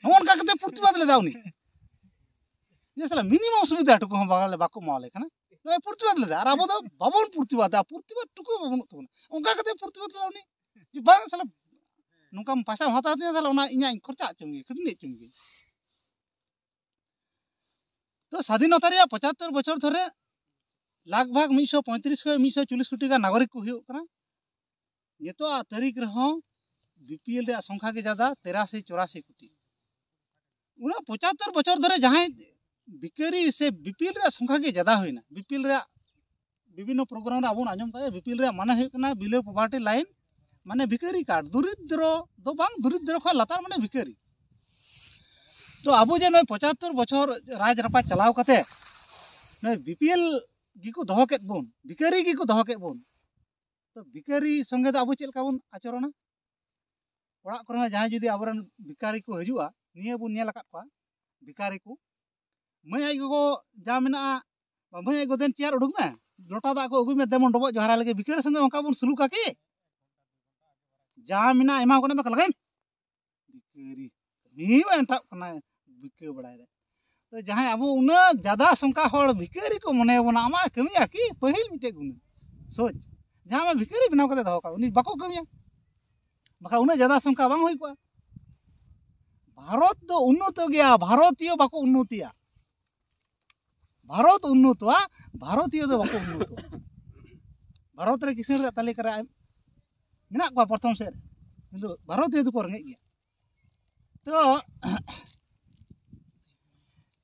ᱱᱚᱜᱼᱚ ᱱᱚᱝᱠᱟ ᱠᱟᱛᱮ ᱯᱨᱚᱛᱤᱵᱟᱫ ᱞᱮᱫᱟ ᱩᱱᱤ᱾ ᱡᱮ ᱥᱟᱞᱟ, ᱢᱤᱱᱤᱢᱟᱢ ᱥᱩᱵᱤᱫᱷᱟ ᱴᱩᱠᱩ ᱦᱚᱸ ᱵᱟᱝ-, ᱵᱟᱠᱚ ᱮᱢᱟᱣᱟᱞᱮ ᱠᱟᱱᱟ᱾ ᱱᱚᱜᱼᱚᱭ ᱯᱨᱚᱛᱤᱵᱟᱫ ᱞᱮᱫᱟ, ᱟᱨ ᱟᱵᱚ ᱫᱚ ᱵᱟᱵᱚᱱ ᱯᱨᱚᱛᱤᱵᱟᱫᱟ, ᱯᱨᱚᱛᱤᱵᱟᱫ ᱴᱩᱠᱩ ᱦᱚᱸ ᱵᱟᱹᱱᱩᱜ ᱛᱟᱵᱚᱱᱟ᱾ ᱚᱱᱠᱟ ᱠᱟᱛᱮ ᱯᱨᱚᱛᱤᱵᱟᱫ ᱞᱮᱫᱟ ᱩᱱᱤ, ᱡᱮ, "ᱵᱟᱝ ᱥᱟᱞᱟ, ᱱᱚᱝᱠᱟᱢ ᱯᱚᱭᱥᱟᱢ ᱦᱟᱛᱟᱣ ᱛᱤᱧᱟ, ᱛᱟᱦᱞᱮ ᱚᱱᱟ ᱤᱧᱟᱜ ᱤᱧ ᱠᱷᱚᱨᱪᱟ ᱦᱚᱪᱚ ᱢᱮᱭᱟ, ᱠᱷᱟᱹᱴᱟᱹᱱᱤ ᱦᱚᱪᱚ ᱢᱮᱭᱟ᱾" ᱛᱚ, ᱥᱟᱫᱷᱤᱱᱚᱛᱟ ᱨᱮᱭᱟᱜ ᱯᱚᱸᱪᱟᱛᱛᱳᱨ ᱵᱚᱪᱷᱚᱨ ᱫᱷᱚᱨᱮ ᱞᱟᱜᱽ ᱵᱷᱟᱜᱽ ᱢᱤᱫ ᱥᱚ ᱯᱚᱸᱭᱛᱨᱤᱥ ᱠᱷᱚᱱ ᱢᱤᱫ ᱥᱚ ᱪᱚᱞᱞᱤᱥ ᱠᱳᱴᱤ ᱜᱟᱱ ᱱᱟᱜᱚᱨᱤᱠ ᱠᱚ ᱦᱩᱭᱩᱜ ᱠᱟᱱᱟ᱾ ᱱᱤᱛᱚᱜ ᱟᱜ ᱛᱟᱹᱨᱤᱠᱷ ᱨᱮᱦᱚᱸ ᱵᱤ ᱯᱤ ᱮᱞ ᱨᱮᱭᱟᱜ ᱥᱚᱝᱠᱷᱟ ᱜᱮ ᱡᱟᱫᱟ, ᱛᱮᱨᱟᱥᱤ ᱪᱚᱨᱟᱥᱤ ᱠᱳᱴᱤ᱾ ᱚᱱᱟ ᱯᱚᱸᱪᱟᱛᱛᱳᱨ ᱵᱚᱪᱷᱚᱨ ᱫᱷᱚᱨᱮ ᱡᱟᱦᱟᱸᱭ ᱵᱤᱠᱟᱹᱨᱤ ᱥᱮ ᱵᱤ ᱯᱤ ᱮᱞ ᱨᱮᱭᱟᱜ ᱥᱚᱝᱠᱷᱟ ᱜᱮ ᱡᱟᱫᱟ ᱦᱩᱭᱱᱟ, ᱵᱤ ᱯᱤ ᱮᱞ ᱨᱮᱭᱟᱜ ᱵᱤᱵᱷᱤᱱᱱᱚ ᱯᱨᱳᱜᱨᱟᱢ ᱨᱮ ᱟᱵᱚ ᱵᱚᱱ ᱟᱸᱡᱚᱢ ᱠᱟᱜ ᱜᱮᱭᱟ, ᱵᱤ ᱯᱤ ᱮᱞ ᱨᱮᱭᱟᱜ ᱢᱟᱱᱮ ᱦᱩᱭᱩᱜ ᱠᱟᱱᱟ below poverty line, ᱢᱟᱱᱮ ᱵᱷᱤᱠᱟᱹᱨᱤ ᱠᱟᱨᱰ, ᱫᱚᱨᱤᱫᱨᱚ ᱫᱚ ᱵᱟᱝ, ᱫᱚᱨᱤᱫᱨᱚ ᱠᱷᱚᱱ ᱞᱟᱛᱟᱨ ᱢᱟᱱᱮ ᱵᱷᱤᱠᱟᱹᱨᱤ᱾ ᱛᱚ ᱟᱵᱚ ᱡᱮ ᱱᱚᱜᱼᱚᱭ ᱯᱚᱸᱪᱟᱛᱛᱳᱨ ᱵᱚᱪᱷᱚᱨ ᱨᱟᱡᱽ ᱨᱟᱯᱟᱡᱽ ᱪᱟᱞᱟᱣ ᱠᱟᱛᱮ ᱱᱚᱜᱼᱚᱭ ᱵᱤ ᱯᱤ ᱮᱞ ᱜᱮᱠᱚ ᱫᱚᱦᱚ ᱠᱮᱫ ᱵᱚᱱ, ᱵᱷᱤᱠᱟᱹᱨᱤ ᱜᱮᱠᱚ ᱫᱚᱦᱚ ᱠᱮᱫ ᱵᱚᱱ, ᱛᱚ ᱵᱷᱤᱠᱟᱹᱨᱤ ᱥᱚᱸᱜᱮ ᱫᱚ ᱟᱵᱚ ᱪᱮᱫ ᱞᱮᱠᱟ ᱵᱚᱱ ᱟᱪᱚᱨᱚᱱᱟ? ᱚᱲᱟᱜ ᱠᱚᱨᱮ ᱦᱚᱸ ᱡᱟᱦᱟᱸᱭ ᱡᱩᱫᱤ ᱟᱵᱚᱨᱮᱱ ᱵᱷᱤᱠᱟᱨᱤ ᱠᱚ ᱦᱤᱡᱩᱜᱼᱟ, ᱱᱤᱭᱟᱹ ᱵᱚᱱ ᱧᱮᱞ ᱟᱠᱟᱫ ᱠᱚᱣᱟ, ᱵᱷᱤᱠᱟᱨᱤ ᱠᱚ, ᱢᱟᱹᱭ ᱟᱡ ᱜᱚᱜᱚ ᱡᱟ ᱢᱮᱱᱟᱜᱼᱟ, "ᱢᱟᱹᱭ ᱟᱡ ᱜᱚ, ᱫᱮᱱ ᱪᱮᱭᱟᱨ ᱩᱰᱩᱠ ᱢᱮ, ᱞᱚᱴᱟ ᱫᱟᱜ ᱠᱚ ᱟᱹᱜᱩᱭ ᱢᱮ, ᱫᱮᱢᱚᱱ ᱰᱚᱵᱚᱜ ᱡᱚᱦᱟᱨᱟ ᱞᱟᱹᱜᱤᱫ᱾" ᱵᱷᱤᱠᱟᱨᱤ ᱥᱚᱸᱜᱮ ᱚᱱᱠᱟ ᱵᱚᱱ ᱥᱩᱞᱩᱠᱟ ᱠᱤ? ᱡᱟ ᱢᱮᱱᱟᱜᱼᱟ ᱮᱢᱟ ᱠᱚ ᱢᱮ, ᱞᱟᱜᱟᱭ ᱢᱮ᱾ ᱵᱷᱤᱠᱟᱨᱤ ᱠᱟᱹᱢᱤ ᱢᱟ ᱮᱱᱴᱷᱟᱜ ᱠᱟᱱᱟᱭ, ᱵᱷᱤᱠᱟᱹ ᱵᱟᱲᱟᱭᱮᱫᱟᱭ᱾ ᱛᱚ ᱡᱟᱦᱟᱸᱭ ᱟᱵᱚ ᱩᱱᱟᱹᱜ ᱡᱟᱫᱟ ᱥᱚᱝᱠᱷᱟ ᱦᱚᱲ ᱵᱷᱤᱠᱟᱹᱨᱤ ᱠᱚ ᱢᱚᱱᱮ ᱵᱚᱱᱟ, ᱟᱢᱟᱜ ᱠᱟᱹᱢᱤᱭᱟ ᱠᱤ? ᱯᱟᱹᱦᱤᱞ ᱢᱤᱫᱴᱮᱡ ᱜᱩᱱᱟᱹ ᱥᱳᱪ, ᱡᱟᱦᱟᱸ ᱟᱢᱟᱜ ᱵᱷᱤᱠᱟᱹᱨᱤ ᱵᱮᱱᱟᱣ ᱠᱟᱛᱮ ᱫᱚᱦᱚ ᱠᱟᱜ, ᱩᱱᱤ ᱵᱟᱠᱚ ᱠᱟᱹᱢᱤᱭᱟ᱾ ᱵᱟᱠᱷᱟᱱ ᱩᱱᱟᱹᱜ ᱡᱟᱫᱟ ᱥᱚᱝᱠᱷᱟ ᱵᱟᱝ ᱦᱩᱭ ᱠᱚᱜᱼᱟ᱾ ᱵᱷᱟᱨᱚᱛ ᱫᱚ ᱩᱱᱱᱚᱛᱚ ᱜᱮᱭᱟ, ᱵᱷᱟᱨᱚᱛᱤᱭᱚ ᱵᱟᱠᱚ ᱩᱱᱱᱚᱛᱤᱭᱟ᱾ ᱵᱷᱟᱨᱚᱛ ᱩᱱᱱᱚᱛᱚᱜᱼᱟ, ᱵᱷᱟᱨᱚᱛᱤᱭᱚ ᱫᱚ ᱵᱟᱠᱚ ᱩᱱᱱᱚᱛᱚᱜᱼᱟ᱾ ᱵᱷᱟᱨᱚᱛ ᱨᱮ ᱠᱤᱥᱟᱹᱬ ᱨᱮᱭᱟᱜ ᱛᱟᱹᱞᱤᱠᱟ ᱨᱮ ᱢᱮᱱᱟᱜ ᱠᱚᱣᱟ ᱯᱨᱚᱛᱷᱚᱢ ᱥᱮᱫ ᱨᱮ, ᱠᱤᱱᱛᱩ ᱵᱷᱟᱨᱚᱛᱤᱭᱚ ᱫᱚᱠᱚ ᱨᱮᱸᱜᱮᱡ ᱜᱮᱭᱟ᱾ ᱛᱚ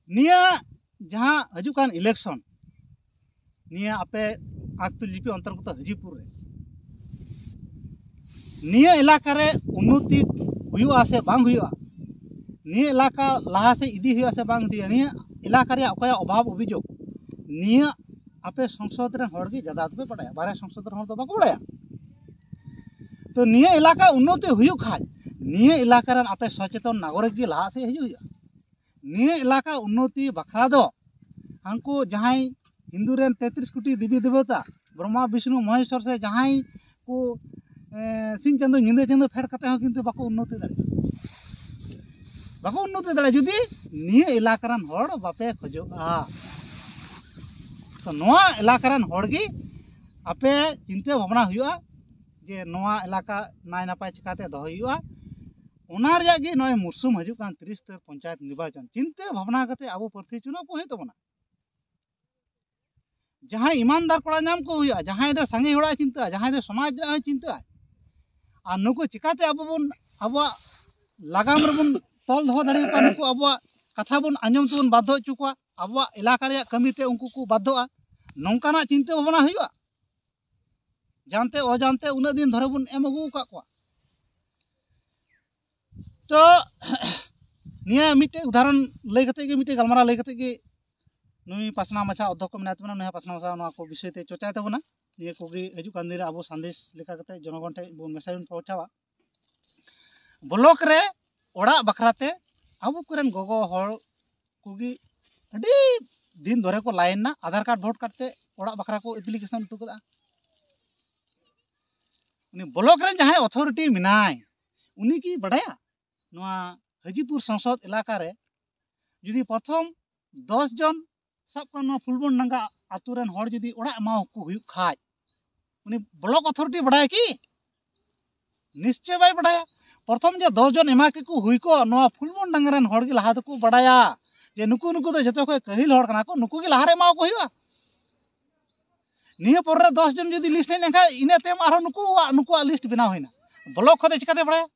ᱱᱤᱭᱟᱹ ᱡᱟᱦᱟᱸ ᱦᱤᱡᱩᱜ ᱠᱟᱱ ᱤᱞᱮᱠᱥᱚᱱ, ᱱᱤᱭᱟᱹ ᱟᱯᱮ ᱟᱸᱠᱛᱩᱞ ᱡᱤᱯᱤ ᱚᱱᱛᱚᱨᱜᱚᱛᱚ ᱦᱟᱡᱤᱯᱩᱨ ᱨᱮ, ᱱᱤᱭᱟᱹ ᱮᱞᱟᱠᱟ ᱨᱮ ᱩᱱᱱᱚᱛᱤ ᱦᱩᱭᱩᱜᱼᱟ ᱥᱮ ᱵᱟᱝ ᱦᱩᱭᱩᱜᱼᱟ, ᱱᱤᱭᱟᱹ ᱮᱞᱟᱠᱟ ᱞᱟᱦᱟ ᱥᱮᱫ ᱤᱫᱤ ᱦᱩᱭᱩᱜᱼᱟ ᱥᱮ ᱵᱟᱝ ᱤᱫᱤᱭᱟ, ᱱᱤᱭᱟᱹ ᱮᱞᱟᱠᱟ ᱨᱮᱭᱟᱜ ᱚᱠᱚᱭᱟᱜ ᱚᱵᱷᱟᱵᱽ ᱚᱵᱷᱤᱡᱳᱜᱽ, ᱱᱤᱭᱟᱹ ᱟᱯᱮ ᱥᱚᱝᱥᱚᱫ ᱨᱮᱱ ᱦᱚᱲ ᱜᱮ ᱡᱟᱫᱟ ᱫᱚᱯᱮ ᱵᱟᱲᱟᱭᱟ, ᱵᱟᱨᱦᱮ ᱥᱚᱝᱥᱚᱫ ᱨᱮᱱ ᱦᱚᱲ ᱫᱚ ᱵᱟᱠᱚ ᱵᱟᱲᱟᱭᱟ᱾ ᱛᱚ ᱱᱤᱭᱟᱹ ᱮᱞᱟᱠᱟ ᱩᱱᱱᱚᱛᱤ ᱦᱩᱭᱩᱜ ᱠᱷᱟᱡ, ᱱᱤᱭᱟᱹ ᱮᱞᱟᱠᱟ ᱨᱮᱱ ᱟᱯᱮ ᱥᱚᱪᱮᱛᱚᱱ ᱱᱟᱜᱚᱨᱤᱠ ᱜᱮ ᱞᱟᱦᱟ ᱥᱮᱫ ᱦᱤᱡᱩᱜ ᱦᱩᱭᱩᱜᱼᱟ᱾ ᱱᱤᱭᱟᱹ ᱮᱞᱟᱠᱟ ᱩᱱᱱᱚᱛᱤ ᱵᱟᱠᱷᱨᱟ ᱫᱚ ᱦᱟᱱᱠᱩ ᱡᱟᱦᱟᱸᱭ ᱦᱤᱱᱫᱩ ᱨᱮᱱ ᱛᱮᱛᱨᱤᱥ ᱠᱳᱴᱤ ᱫᱮᱵᱤ ᱫᱮᱵᱚᱛᱟ, ᱵᱨᱚᱦᱢᱟ, ᱵᱤᱥᱱᱩ, ᱢᱚᱦᱮᱥᱣᱚᱨ ᱥᱮ ᱡᱟᱦᱟᱸᱭ ᱠᱚ, ᱮ, ᱥᱤᱧ ᱪᱟᱸᱫᱚ ᱧᱤᱫᱟᱹ ᱪᱟᱸᱫᱚ ᱯᱷᱮᱰ ᱠᱟᱛᱮ ᱦᱚᱸ ᱠᱤᱱᱛᱩ ᱵᱟᱠᱚ ᱩᱱᱱᱚᱛᱤ ᱫᱟᱲᱮᱭᱟᱜᱼᱟ᱾ ᱵᱟᱠᱚ ᱩᱱᱱᱚᱛᱤ ᱫᱟᱲᱮᱭᱟᱜᱼᱟ ᱡᱩᱫᱤ ᱱᱤᱭᱟᱹ ᱮᱞᱟᱠᱟ ᱨᱮᱱ ᱦᱚᱲ ᱵᱟᱯᱮ ᱠᱷᱚᱡᱚᱜᱼᱟ᱾ ᱛᱚ ᱱᱚᱣᱟ ᱮᱞᱟᱠᱟ ᱨᱮᱱ ᱦᱚᱲ ᱜᱮ ᱟᱯᱮ ᱪᱤᱱᱛᱟᱹ ᱵᱷᱟᱵᱽᱱᱟ ᱦᱩᱭᱩᱜᱼᱟ ᱡᱮ ᱱᱚᱣᱟ ᱮᱞᱟᱠᱟ ᱱᱟᱭ ᱱᱟᱯᱟᱭ ᱪᱤᱠᱟᱛᱮ ᱫᱚᱦᱚᱭ ᱦᱩᱭᱩᱜᱼᱟ᱾ ᱚᱱᱟ ᱨᱮᱭᱟᱜ ᱜᱮ ᱱᱚᱜᱼᱚᱭ ᱢᱩᱨᱥᱩᱢ ᱦᱤᱡᱩᱜ ᱠᱟᱱ ᱛᱤᱨᱤᱥ ᱩᱛᱟᱹᱨ ᱯᱚᱧᱪᱟᱭᱮᱛ ᱱᱤᱨᱵᱟᱪᱚᱱ ᱪᱤᱱᱛᱟᱹ ᱵᱷᱟᱵᱽᱱᱟ ᱠᱟᱛᱮ ᱟᱵᱚ ᱯᱨᱟᱨᱛᱷᱤ ᱪᱩᱱᱟᱣ ᱠᱚ ᱦᱩᱭᱩᱜ ᱛᱟᱵᱚᱱᱟ᱾ ᱡᱟᱦᱟᱸᱭ ᱤᱢᱟᱱᱫᱟᱨ ᱠᱚᱲᱟ ᱧᱟᱢ ᱠᱚ ᱦᱩᱭᱩᱜᱼᱟ, ᱡᱟᱦᱟᱸᱭ ᱫᱚ ᱥᱟᱸᱜᱮ ᱦᱚᱲᱟᱜ ᱮ ᱪᱤᱱᱛᱟᱹᱜᱼᱟ, ᱡᱟᱦᱟᱸᱭ ᱫᱚ ᱥᱚᱢᱟᱡᱽ ᱨᱮᱭᱟᱜ ᱦᱚᱸᱭ ᱪᱤᱱᱛᱟᱹᱜᱼᱟ᱾ ᱟᱨ ᱱᱩᱠᱩ ᱪᱤᱠᱟᱛᱮ ᱟᱵᱚ ᱵᱚᱱ ᱟᱵᱚᱣᱟᱜ ᱞᱟᱜᱟᱢ ᱨᱮᱵᱚᱱ ᱛᱚᱞ ᱫᱚᱦᱚ ᱫᱟᱲᱮᱭᱟᱠᱚᱣᱟ, ᱱᱩᱠᱩ ᱟᱵᱚᱣᱟᱜ ᱠᱟᱛᱷᱟ ᱵᱚᱱ ᱟᱸᱡᱚᱢ ᱛᱮᱵᱚᱱ ᱵᱟᱫᱽᱫᱷᱚ ᱦᱚᱪᱚ ᱠᱚᱣᱟ, ᱟᱵᱚᱣᱟᱜ ᱮᱞᱟᱠᱟ ᱨᱮᱭᱟᱜ ᱠᱟᱹᱢᱤ ᱛᱮ ᱩᱱᱠᱩ ᱠᱚ ᱵᱟᱫᱽᱫᱷᱚᱜᱼᱟ, ᱱᱚᱝᱠᱟᱱᱟᱜ ᱪᱤᱱᱛᱟᱹ ᱵᱷᱟᱵᱽᱱᱟ ᱦᱩᱭᱩᱜᱼᱟ᱾ ᱡᱟᱱᱛᱮ ᱚᱡᱟᱱᱛᱮ ᱩᱱᱟᱹᱜ ᱫᱤᱱ ᱫᱷᱚᱨᱮ ᱵᱚᱱ ᱮᱢ ᱟᱹᱜᱩ ᱟᱠᱟᱫ ᱠᱚᱣᱟ᱾ ᱛᱚ ᱱᱤᱭᱟᱹ ᱢᱤᱫᱴᱮᱡ ᱩᱫᱟᱦᱚᱨᱚᱱ ᱞᱟᱹᱭ ᱠᱟᱛᱮ ᱜᱮ, ᱢᱤᱫᱴᱮᱡ ᱜᱟᱞᱢᱟᱨᱟᱣ ᱞᱟᱹᱭ ᱠᱟᱛᱮ ᱜᱮ, ᱱᱩᱭ ᱯᱟᱥᱱᱟᱣ ᱢᱟᱪᱷᱟ ᱚᱫᱽᱫᱷᱚᱠ ᱠᱚ ᱢᱮᱱᱟᱭ ᱛᱟᱵᱚᱱᱟ, ᱱᱩᱭ ᱦᱚᱸ ᱯᱟᱥᱱᱟᱣ ᱢᱟᱪᱷᱟ ᱱᱚᱣᱟ ᱠᱚ ᱵᱤᱥᱚᱭ ᱛᱮ ᱪᱚᱨᱪᱟᱭ ᱛᱟᱵᱚᱱᱟ᱾ ᱱᱤᱭᱟᱹ ᱠᱚᱜᱮ ᱦᱤᱡᱩᱜ ᱠᱟᱱ ᱫᱤᱱ ᱨᱮ ᱟᱵᱚ ᱥᱟᱸᱫᱮᱥ ᱞᱮᱠᱟ ᱠᱟᱛᱮ ᱡᱚᱱᱚᱜᱚᱱ ᱴᱷᱮᱱ ᱵᱚᱱ ᱢᱮᱥᱮᱡᱽ ᱵᱚᱱ ᱯᱟᱦᱩᱸᱪᱟᱣᱟ᱾ ᱵᱞᱚᱠ ᱨᱮ ᱚᱲᱟᱜ ᱵᱟᱠᱷᱨᱟ ᱛᱮ ᱟᱵᱚ ᱠᱚᱨᱮᱱ ᱜᱚᱜᱚ ᱦᱚᱲ ᱠᱚᱜᱮ ᱟᱹᱰᱤ ᱫᱤᱱ ᱫᱷᱚᱨᱮ ᱠᱚ ᱞᱟᱭᱤᱱ ᱱᱟ, ᱟᱫᱷᱟᱨ ᱠᱟᱨᱰ ᱵᱷᱳᱴ ᱠᱟᱨᱰ ᱛᱮ ᱚᱲᱟᱜ ᱵᱟᱠᱷᱨᱟ ᱠᱚ ᱮᱯᱞᱤᱠᱮᱥᱚᱱ ᱦᱚᱴᱚ ᱠᱟᱫᱟ᱾ ᱩᱱᱤ ᱵᱞᱚᱠ ᱨᱮᱱ ᱡᱟᱦᱟᱸᱭ ᱚᱛᱷᱚᱨᱤᱴᱤ ᱢᱮᱱᱟᱭ, ᱩᱱᱤ ᱠᱤ ᱵᱟᱰᱟᱭᱟ ᱱᱚᱣᱟ ᱦᱟᱡᱤᱯᱩᱨ ᱥᱚᱝᱥᱚᱫ ᱮᱞᱟᱠᱟ ᱨᱮ ᱡᱩᱫᱤ ᱯᱨᱚᱛᱷᱚᱢ ᱫᱚᱥ ᱡᱚᱱ, ᱥᱟᱵ ᱠᱟᱜ ᱢᱮ, ᱱᱚᱣᱟ ᱯᱷᱩᱞᱵᱚᱱ ᱰᱟᱸᱜᱟ ᱟᱛᱳ ᱨᱮᱱ ᱦᱚᱲ ᱡᱩᱫᱤ ᱚᱲᱟᱜ ᱮᱢᱟᱣᱟᱠᱚ ᱦᱩᱭᱩᱜ ᱠᱷᱟᱡ, ᱩᱱᱤ block authority ᱵᱟᱰᱟᱭᱟ ᱠᱤ? ᱱᱤᱥᱪᱚᱭ ᱵᱟᱭ ᱵᱟᱰᱟᱭᱟ᱾ ᱯᱨᱚᱛᱷᱚᱢ ᱡᱮ ᱫᱚᱥ ᱡᱚᱱ ᱮᱢᱟ ᱠᱚ ᱦᱩᱭ ᱠᱚᱜ, ᱱᱚᱣᱟ ᱯᱷᱩᱞᱵᱚᱱ ᱰᱟᱸᱜᱟ ᱨᱮᱱ ᱦᱚᱲ ᱜᱮ ᱞᱟᱦᱟ ᱫᱚᱠᱚ ᱵᱟᱰᱟᱭᱟ ᱡᱮ ᱱᱩᱠᱩ, ᱱᱩᱠᱩ ᱫᱚ ᱡᱚᱛᱚ ᱠᱷᱚᱱ ᱠᱟᱹᱦᱤᱞ ᱦᱚᱲ ᱠᱟᱱᱟ ᱠᱚ, ᱱᱩᱠᱩ ᱜᱮ ᱞᱟᱦᱟ ᱨᱮ ᱮᱢᱟᱣᱟᱠᱚ ᱦᱩᱭᱩᱜᱼᱟ᱾ ᱱᱤᱭᱟᱹ ᱯᱚᱨ ᱨᱮ ᱫᱚᱥ ᱡᱚᱱ ᱡᱩᱫᱤ list ᱦᱮᱡ ᱞᱮᱱᱠᱷᱟᱱ, ᱤᱱᱟᱹ ᱛᱟᱭᱚᱢ ᱟᱨᱦᱚᱸ ᱱᱩᱠᱩᱣᱟᱜ, ᱱᱩᱠᱩᱣᱟᱜ list ᱵᱮᱱᱟᱣ ᱦᱩᱭᱱᱟ᱾ Block ᱠᱷᱚᱱ ᱫᱚ ᱪᱤᱠᱟᱹᱛᱮ ᱵᱟᱲᱟᱭᱟ?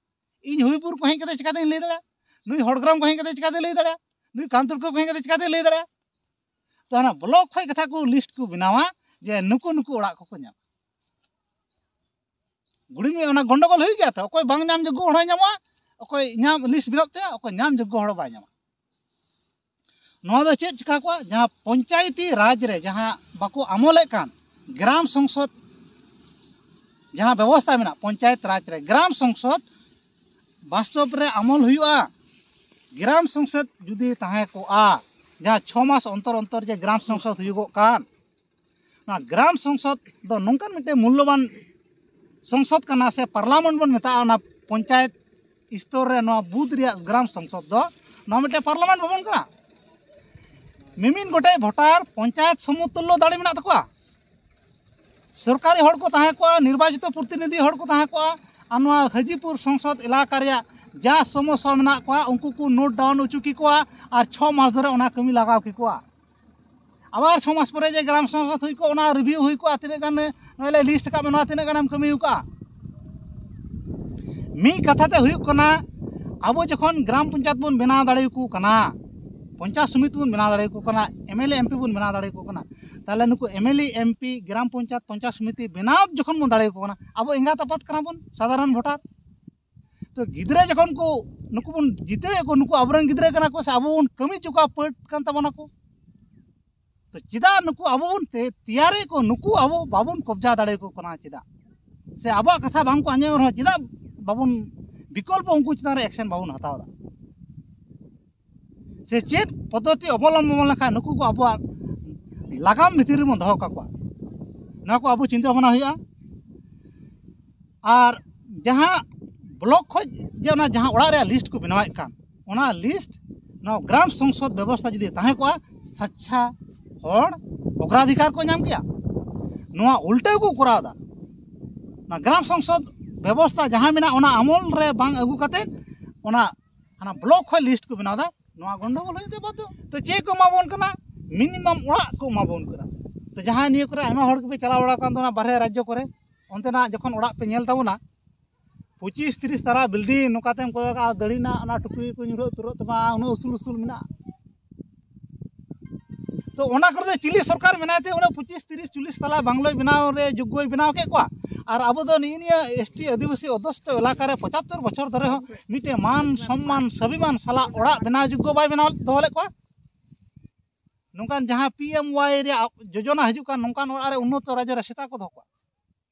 ᱤᱧ ᱦᱩᱭᱯᱩᱨ ᱠᱚ ᱦᱮᱡ ᱠᱟᱛᱮ ᱪᱤᱠᱟᱹᱛᱮᱧ ᱞᱟᱹᱭ ᱫᱟᱲᱮᱭᱟᱜᱼᱟ? ᱱᱩᱭ ᱦᱚᱲᱜᱨᱟᱢ ᱠᱚ ᱦᱮᱡ ᱠᱟᱛᱮ ᱪᱤᱠᱟᱹᱛᱮ ᱞᱟᱹᱭ ᱫᱟᱲᱮᱭᱟᱜᱼᱟ? ᱱᱩᱭ ᱠᱟᱱᱛᱩᱨᱠᱟᱹ ᱠᱚ ᱦᱮᱡ ᱠᱟᱛᱮ ᱪᱤᱠᱟᱹᱛᱮ ᱞᱟᱹᱭ ᱫᱟᱲᱮᱭᱟᱜᱼᱟ? ᱛᱚ, ᱚᱱᱟ block ᱠᱷᱚᱱ ᱠᱟᱛᱷᱟ ᱠᱚ list ᱠᱚ ᱵᱮᱱᱟᱣᱟ ᱡᱮ ᱱᱩᱠᱩ, ᱱᱩᱠᱩ ᱚᱲᱟᱜ ᱠᱚᱠᱚ ᱧᱟᱢᱟ᱾ ᱜᱩᱲᱤ ᱢᱤᱫ ᱚᱱᱟ ᱜᱚᱱᱰᱚᱜᱳᱞ ᱦᱩᱭᱩᱜ ᱜᱮᱭᱟ ᱛᱚ, ᱚᱠᱚᱭ ᱵᱟᱝ ᱧᱟᱢ ᱡᱳᱜᱽᱜᱚ ᱦᱚᱲ ᱦᱚᱸᱭ ᱧᱟᱢᱚᱜᱼᱟ, ᱚᱠᱚᱭ ᱧᱟᱢ list ᱵᱮᱱᱟᱜ ᱛᱟᱭᱟ, ᱚᱠᱚᱭ ᱧᱟᱢ ᱡᱳᱜᱽᱜᱚ ᱦᱚᱲ ᱵᱟᱭ ᱧᱟᱢᱟ᱾ ᱱᱚᱣᱟ ᱫᱚ ᱪᱮᱫ ᱪᱤᱠᱟ ᱠᱚᱣᱟ? ᱡᱟᱦᱟᱸ ᱯᱚᱧᱪᱟᱭᱮᱛᱤ ᱨᱟᱡᱽ ᱨᱮ ᱡᱟᱦᱟᱸ ᱵᱟᱠᱚ ᱟᱢᱚᱞᱮᱫ ᱠᱟᱱ ᱜᱨᱟᱢ ᱥᱚᱝᱥᱚᱫ, ᱡᱟᱦᱟᱸ ᱵᱮᱵᱚᱥᱛᱷᱟ ᱢᱮᱱᱟᱜ ᱯᱚᱧᱪᱟᱭᱮᱛ ᱨᱟᱡᱽ ᱨᱮ, ᱜᱨᱟᱢ ᱥᱚᱝᱥᱚᱫ ᱵᱟᱥᱛᱚᱵ ᱨᱮ ᱟᱢᱚᱞ ᱦᱩᱭᱩᱜᱼᱟ᱾ ᱜᱨᱟᱢ ᱥᱚᱝᱥᱚᱫ ᱡᱩᱫᱤ ᱛᱟᱦᱮᱸ ᱠᱚᱜᱼᱟ, ᱡᱟᱦᱟᱸ ᱪᱷᱚ ᱢᱟᱥ ᱚᱱᱛᱚᱨ ᱚᱱᱛᱚᱨ ᱡᱮ ᱜᱨᱟᱢ ᱥᱚᱝᱥᱚᱫ ᱦᱩᱭᱩᱜᱚᱜ ᱠᱟᱱ, ᱱᱚᱣᱟ ᱜᱨᱟᱢ ᱥᱚᱝᱥᱚᱫ ᱫᱚ ᱱᱚᱝᱠᱟᱱ ᱢᱤᱫᱴᱮᱱ ᱢᱩᱞᱞᱚᱵᱟᱱ ᱥᱚᱝᱥᱚᱫ ᱠᱟᱱᱟ, ᱥᱮ parliament ᱵᱚᱱ ᱢᱮᱛᱟᱜᱼᱟ, ᱚᱱᱟ ᱯᱚᱧᱪᱟᱭᱮᱛ ᱥᱛᱚᱨ ᱨᱮ ᱱᱚᱣᱟ booth ᱨᱮᱭᱟᱜ ᱜᱨᱟᱢ ᱥᱚᱝᱥᱚᱫ ᱫᱚ ᱱᱚᱣᱟ ᱢᱤᱫᱴᱮᱱ parliament ᱵᱷᱚᱵᱚᱱ ᱠᱟᱱᱟ᱾ ᱢᱤᱢᱤᱫ ᱜᱚᱴᱮᱡ voter ᱯᱚᱧᱪᱟᱭᱮᱛ ᱥᱚᱢᱚᱛᱩᱞᱞᱚ ᱫᱟᱲᱮ ᱢᱮᱱᱟᱜ ᱛᱟᱠᱚᱣᱟ᱾ ᱥᱚᱨᱠᱟᱨᱤ ᱦᱚᱲ ᱠᱚ ᱛᱟᱦᱮᱸ ᱠᱚᱜᱼᱟ, ᱱᱤᱨᱵᱟᱪᱤᱛᱚ ᱯᱨᱚᱛᱤᱱᱤᱫᱷᱤ ᱦᱚᱲ ᱠᱚ ᱛᱟᱦᱮᱸ ᱠᱚᱜᱼᱟ, ᱟᱨ ᱱᱚᱣᱟ ᱦᱟᱡᱤᱯᱩᱨ ᱥᱚᱝᱥᱚᱫ ᱮᱞᱟᱠᱟ ᱨᱮᱭᱟᱜ ᱡᱟ ᱥᱚᱢᱚᱥᱥᱟ ᱢᱮᱱᱟᱜ ᱠᱚᱣᱟ, ᱩᱱᱠᱩ ᱠᱚ note down ᱦᱚᱪᱚ ᱠᱮᱠᱚᱣᱟ ᱟᱨ ᱪᱷᱚ ᱢᱟᱥ ᱫᱷᱚᱨᱮ ᱚᱱᱟ ᱠᱟᱹᱢᱤ ᱞᱟᱜᱟᱣ ᱠᱮᱠᱚᱣᱟ᱾ ᱟᱵᱟᱨ ᱪᱷᱚ ᱢᱟᱥ ᱯᱚᱨᱮ ᱡᱮ ᱜᱨᱟᱢ ᱥᱚᱝᱥᱚᱫ ᱦᱩᱭ ᱠᱚᱜᱼᱟ, ᱚᱱᱟ review ᱦᱩᱭ ᱠᱚᱜᱼᱟ, ᱛᱤᱱᱟᱹᱜ ᱜᱟᱱ ᱱᱚᱜᱼᱚᱭ ᱞᱮ list ᱟᱠᱟᱫ ᱢᱮ, ᱱᱚᱣᱟ ᱛᱤᱱᱟᱹᱜ ᱜᱟᱱᱮᱢ ᱠᱟᱹᱢᱤ ᱟᱠᱟᱫᱼᱟ? ᱢᱤᱫ ᱠᱟᱛᱷᱟ ᱛᱮ ᱦᱩᱭᱩᱜ ᱠᱟᱱᱟ, ᱟᱵᱚ ᱡᱚᱠᱷᱚᱱ ᱜᱨᱟᱢ ᱯᱚᱧᱪᱟᱭᱮᱛ ᱵᱚᱱ ᱵᱮᱱᱟᱣ ᱫᱟᱲᱮᱭᱟᱠᱚ ᱠᱟᱱᱟ, ᱯᱚᱧᱪᱟᱭᱮᱛ ᱥᱚᱢᱤᱛᱤ ᱵᱚᱱ ᱵᱮᱱᱟᱣ ᱫᱟᱲᱮᱭᱟᱠᱚ ᱠᱟᱱᱟ, MLA MP ᱵᱚᱱ ᱵᱮᱱᱟᱣ ᱫᱟᱲᱮᱭᱟᱠᱚ ᱠᱟᱱᱟ, ᱛᱟᱦᱚᱞᱮ ᱱᱩᱠᱩ MLA MP, ᱜᱨᱟᱢ ᱯᱚᱧᱪᱟᱭᱮᱛ, ᱯᱚᱧᱪᱟᱭᱮᱛ ᱥᱚᱢᱤᱛᱤ ᱵᱮᱱᱟᱣ ᱡᱚᱠᱷᱚᱱ ᱵᱚᱱ ᱫᱟᱲᱮᱭᱟᱠᱚ ᱠᱟᱱᱟ, ᱟᱵᱚ ᱮᱸᱜᱟᱛ ᱟᱯᱟᱛ ᱠᱟᱱᱟ ᱵᱚᱱ, ᱥᱟᱫᱷᱟᱨᱚᱱ voter᱾ ᱛᱚ ᱜᱤᱫᱽᱨᱟᱹ ᱡᱚᱠᱷᱚᱱ ᱠᱚ, ᱱᱩᱠᱩ ᱵᱚᱱ ᱡᱤᱛᱟᱹᱣᱮᱫ ᱠᱚ, ᱱᱩᱠᱩ ᱟᱵᱚᱨᱮᱱ ᱜᱤᱫᱽᱨᱟᱹ ᱠᱟᱱᱟ ᱠᱚ, ᱥᱮ ᱟᱵᱚ ᱵᱚᱱ ᱠᱟᱹᱢᱤ ᱦᱚᱪᱚ ᱠᱚᱣᱟ, ᱯᱟᱹᱴ ᱠᱟᱱ ᱛᱟᱵᱚᱱᱟ ᱠᱚ᱾ ᱛᱚ ᱪᱮᱫᱟᱜ ᱱᱩᱠᱩ ᱟᱵᱚ ᱵᱚᱱ ᱛᱮ-, ᱛᱮᱭᱟᱨᱮᱫ ᱠᱚ, ᱱᱩᱠᱩ ᱟᱵᱚ ᱵᱟᱵᱚᱱ ᱠᱚᱵᱡᱟ ᱫᱟᱲᱮᱭᱟᱠᱚ ᱠᱟᱱᱟ? ᱪᱮᱫᱟᱜ? ᱥᱮ ᱟᱵᱚᱣᱟᱜ ᱠᱟᱛᱷᱟ ᱵᱟᱝ ᱠᱚ ᱟᱸᱡᱚᱢ ᱨᱮᱦᱚᱸ ᱪᱮᱫᱟᱜ ᱵᱟᱵᱚᱱ ᱵᱤᱠᱚᱞᱯᱚ ᱩᱱᱠᱩ ᱪᱮᱛᱟᱱ ᱨᱮ action ᱵᱟᱵᱚᱱ ᱦᱟᱛᱟᱣ ᱮᱫᱟ? ᱥᱮ ᱪᱮᱫ ᱯᱚᱫᱽᱫᱷᱚᱛᱤ ᱚᱵᱚᱞᱚᱢᱵᱚᱱ ᱞᱮᱠᱷᱟᱱ ᱱᱩᱠᱩ ᱠᱚ ᱟᱵᱚᱣᱟᱜ ᱞᱟᱜᱟᱢ ᱵᱷᱤᱛᱤᱨ ᱨᱮᱵᱚᱱ ᱫᱚᱦᱚ ᱠᱟᱠᱚᱣᱟ? ᱱᱚᱣᱟ ᱠᱚ ᱟᱵᱚ ᱪᱤᱱᱛᱟᱹ ᱵᱷᱟᱵᱽᱱᱟ ᱦᱩᱭᱩᱜᱼᱟ᱾ ᱟᱨ ᱡᱟᱦᱟᱸ block ᱠᱷᱚᱱ ᱡᱮ ᱚᱱᱟ ᱡᱟᱦᱟᱸ ᱚᱲᱟᱜ ᱨᱮᱭᱟᱜ list ᱠᱚ ᱵᱮᱱᱟᱣᱮᱫ ᱠᱟᱱ, ᱚᱱᱟ list ᱱᱚᱣᱟ ᱜᱨᱟᱢ ᱥᱚᱝᱥᱚᱫ ᱵᱮᱵᱚᱥᱛᱷᱟ ᱡᱩᱫᱤ ᱛᱟᱦᱮᱸ ᱠᱚᱜᱼᱟ, ᱥᱟᱪᱪᱷᱟ ᱦᱚᱲ ᱚᱜᱽᱨᱟᱫᱷᱤᱠᱟᱨ ᱠᱚ ᱧᱟᱢ ᱠᱮᱭᱟ᱾ ᱱᱚᱣᱟ ᱩᱞᱴᱟᱹ ᱠᱚ ᱠᱚᱨᱟᱣ ᱮᱫᱟ᱾ ᱚᱱᱟ ᱜᱨᱟᱢ ᱥᱚᱝᱥᱚᱫ ᱵᱮᱵᱚᱥᱛᱷᱟ ᱡᱟᱦᱟᱸ ᱢᱮᱱᱟᱜᱼᱟ, ᱚᱱᱟ ᱟᱢᱚᱞ ᱨᱮ ᱵᱟᱝ ᱟᱹᱜᱩ ᱠᱟᱛᱮ ᱚᱱᱟ ᱦᱟᱱᱟ ᱵᱞᱚᱠ ᱠᱷᱚᱱ ᱞᱤᱥᱴ ᱠᱚ ᱵᱮᱱᱟᱣ ᱮᱫᱟ᱾ ᱱᱚᱣᱟ ᱜᱚᱱᱰᱚᱜᱳᱞ ᱦᱩᱭᱩᱜ ᱛᱮ ᱵᱟᱫᱽᱫᱷᱚ᱾ ᱛᱚ ᱪᱮᱫ ᱠᱚ ᱮᱢᱟ ᱵᱚᱱ ᱠᱟᱱᱟ? ᱢᱤᱱᱤᱢᱟᱢ ᱚᱲᱟᱜ ᱠᱚ ᱮᱢᱟ ᱵᱚᱱ ᱠᱟᱱᱟ᱾ ᱛᱚ ᱡᱟᱦᱟᱸᱭ ᱱᱤᱭᱟᱹ ᱠᱚᱨᱮ ᱟᱭᱢᱟ ᱦᱚᱲ ᱜᱮᱯᱮ ᱪᱟᱞᱟᱣ ᱵᱟᱲᱟ ᱟᱠᱟᱱ ᱛᱟᱵᱚᱱᱟ ᱵᱟᱨᱦᱮ ᱨᱟᱡᱽᱡᱚ ᱠᱚᱨᱮ, ᱚᱱᱛᱮᱱᱟᱜ ᱡᱚᱠᱷᱚᱱ ᱚᱲᱟᱜ ᱯᱮ ᱧᱮᱞ ᱛᱟᱵᱚᱱᱟ, ᱯᱚᱸᱪᱤᱥ ᱛᱤᱨᱤᱥ ᱛᱟᱞᱟ ᱵᱤᱞᱰᱤᱝ, ᱱᱚᱝᱠᱟ ᱛᱮᱢ ᱠᱚᱭᱚᱜᱟ, ᱫᱟᱲᱤ ᱨᱮᱱᱟᱜ ᱚᱱᱟ ᱴᱩᱯᱤ ᱠᱚ ᱧᱩᱨᱦᱟᱹᱜ ᱩᱛᱟᱹᱨᱚᱜ ᱛᱟᱢᱟ, ᱩᱱᱟᱹᱜ ᱩᱥᱩᱞ ᱩᱥᱩᱞ ᱢᱮᱱᱟᱜᱼᱟ᱾ ᱛᱚ ᱚᱱᱟ ᱠᱚᱨᱮ ᱫᱚ ᱪᱤᱞᱤ ᱥᱚᱨᱠᱟᱨ ᱢᱮᱱᱟᱭ ᱛᱮ ᱩᱱᱟᱹᱜ ᱯᱚᱸᱪᱤᱥ ᱛᱤᱨᱤᱥ ᱪᱚᱞᱞᱤᱥ ᱛᱟᱞᱟ ᱵᱟᱝᱞᱳᱭ ᱵᱮᱱᱟᱣ ᱨᱮ ᱡᱳᱜᱽᱜᱚᱭ ᱵᱮᱱᱟᱣ ᱠᱮᱫ ᱠᱚᱣᱟ? ᱟᱨ ᱟᱵᱚ ᱫᱚ ᱱᱤᱜᱼᱤ ᱱᱤᱭᱟᱹ ᱮᱥ ᱴᱤ ᱟᱹᱫᱤᱵᱟᱹᱥᱤ ᱚᱫᱷᱚᱥᱛᱚ ᱮᱞᱟᱠᱟ ᱨᱮ ᱯᱚᱸᱪᱟᱛᱛᱳᱨ ᱵᱚᱪᱷᱚᱨ ᱫᱷᱚᱨᱮ ᱦᱚᱸ ᱢᱤᱫᱴᱮᱱ ᱢᱟᱱ ᱥᱚᱢᱢᱟᱱ ᱥᱟᱹᱵᱷᱤᱢᱟᱱ ᱥᱟᱞᱟᱜ ᱚᱲᱟᱜ ᱵᱮᱱᱟᱣ ᱡᱳᱜᱽᱜᱚ ᱵᱟᱭ ᱵᱮᱱᱟᱣ ᱫᱚᱦᱚ ᱞᱮᱫ ᱠᱚᱣᱟ? ᱱᱚᱝᱠᱟᱱ ᱡᱟᱦᱟᱸ ᱯᱤ ᱮᱢ ᱣᱟᱭ ᱨᱮᱭᱟᱜ ᱡᱳᱡᱚᱱᱟ ᱦᱤᱡᱩᱜ ᱠᱟᱱ, ᱱᱚᱝᱠᱟᱱ ᱚᱲᱟᱜ ᱨᱮ ᱩᱱᱱᱚᱛᱚ ᱨᱟᱡᱽ ᱨᱮ ᱥᱮᱛᱟ ᱠᱚ ᱫᱚᱦᱚ ᱠᱚᱣᱟ᱾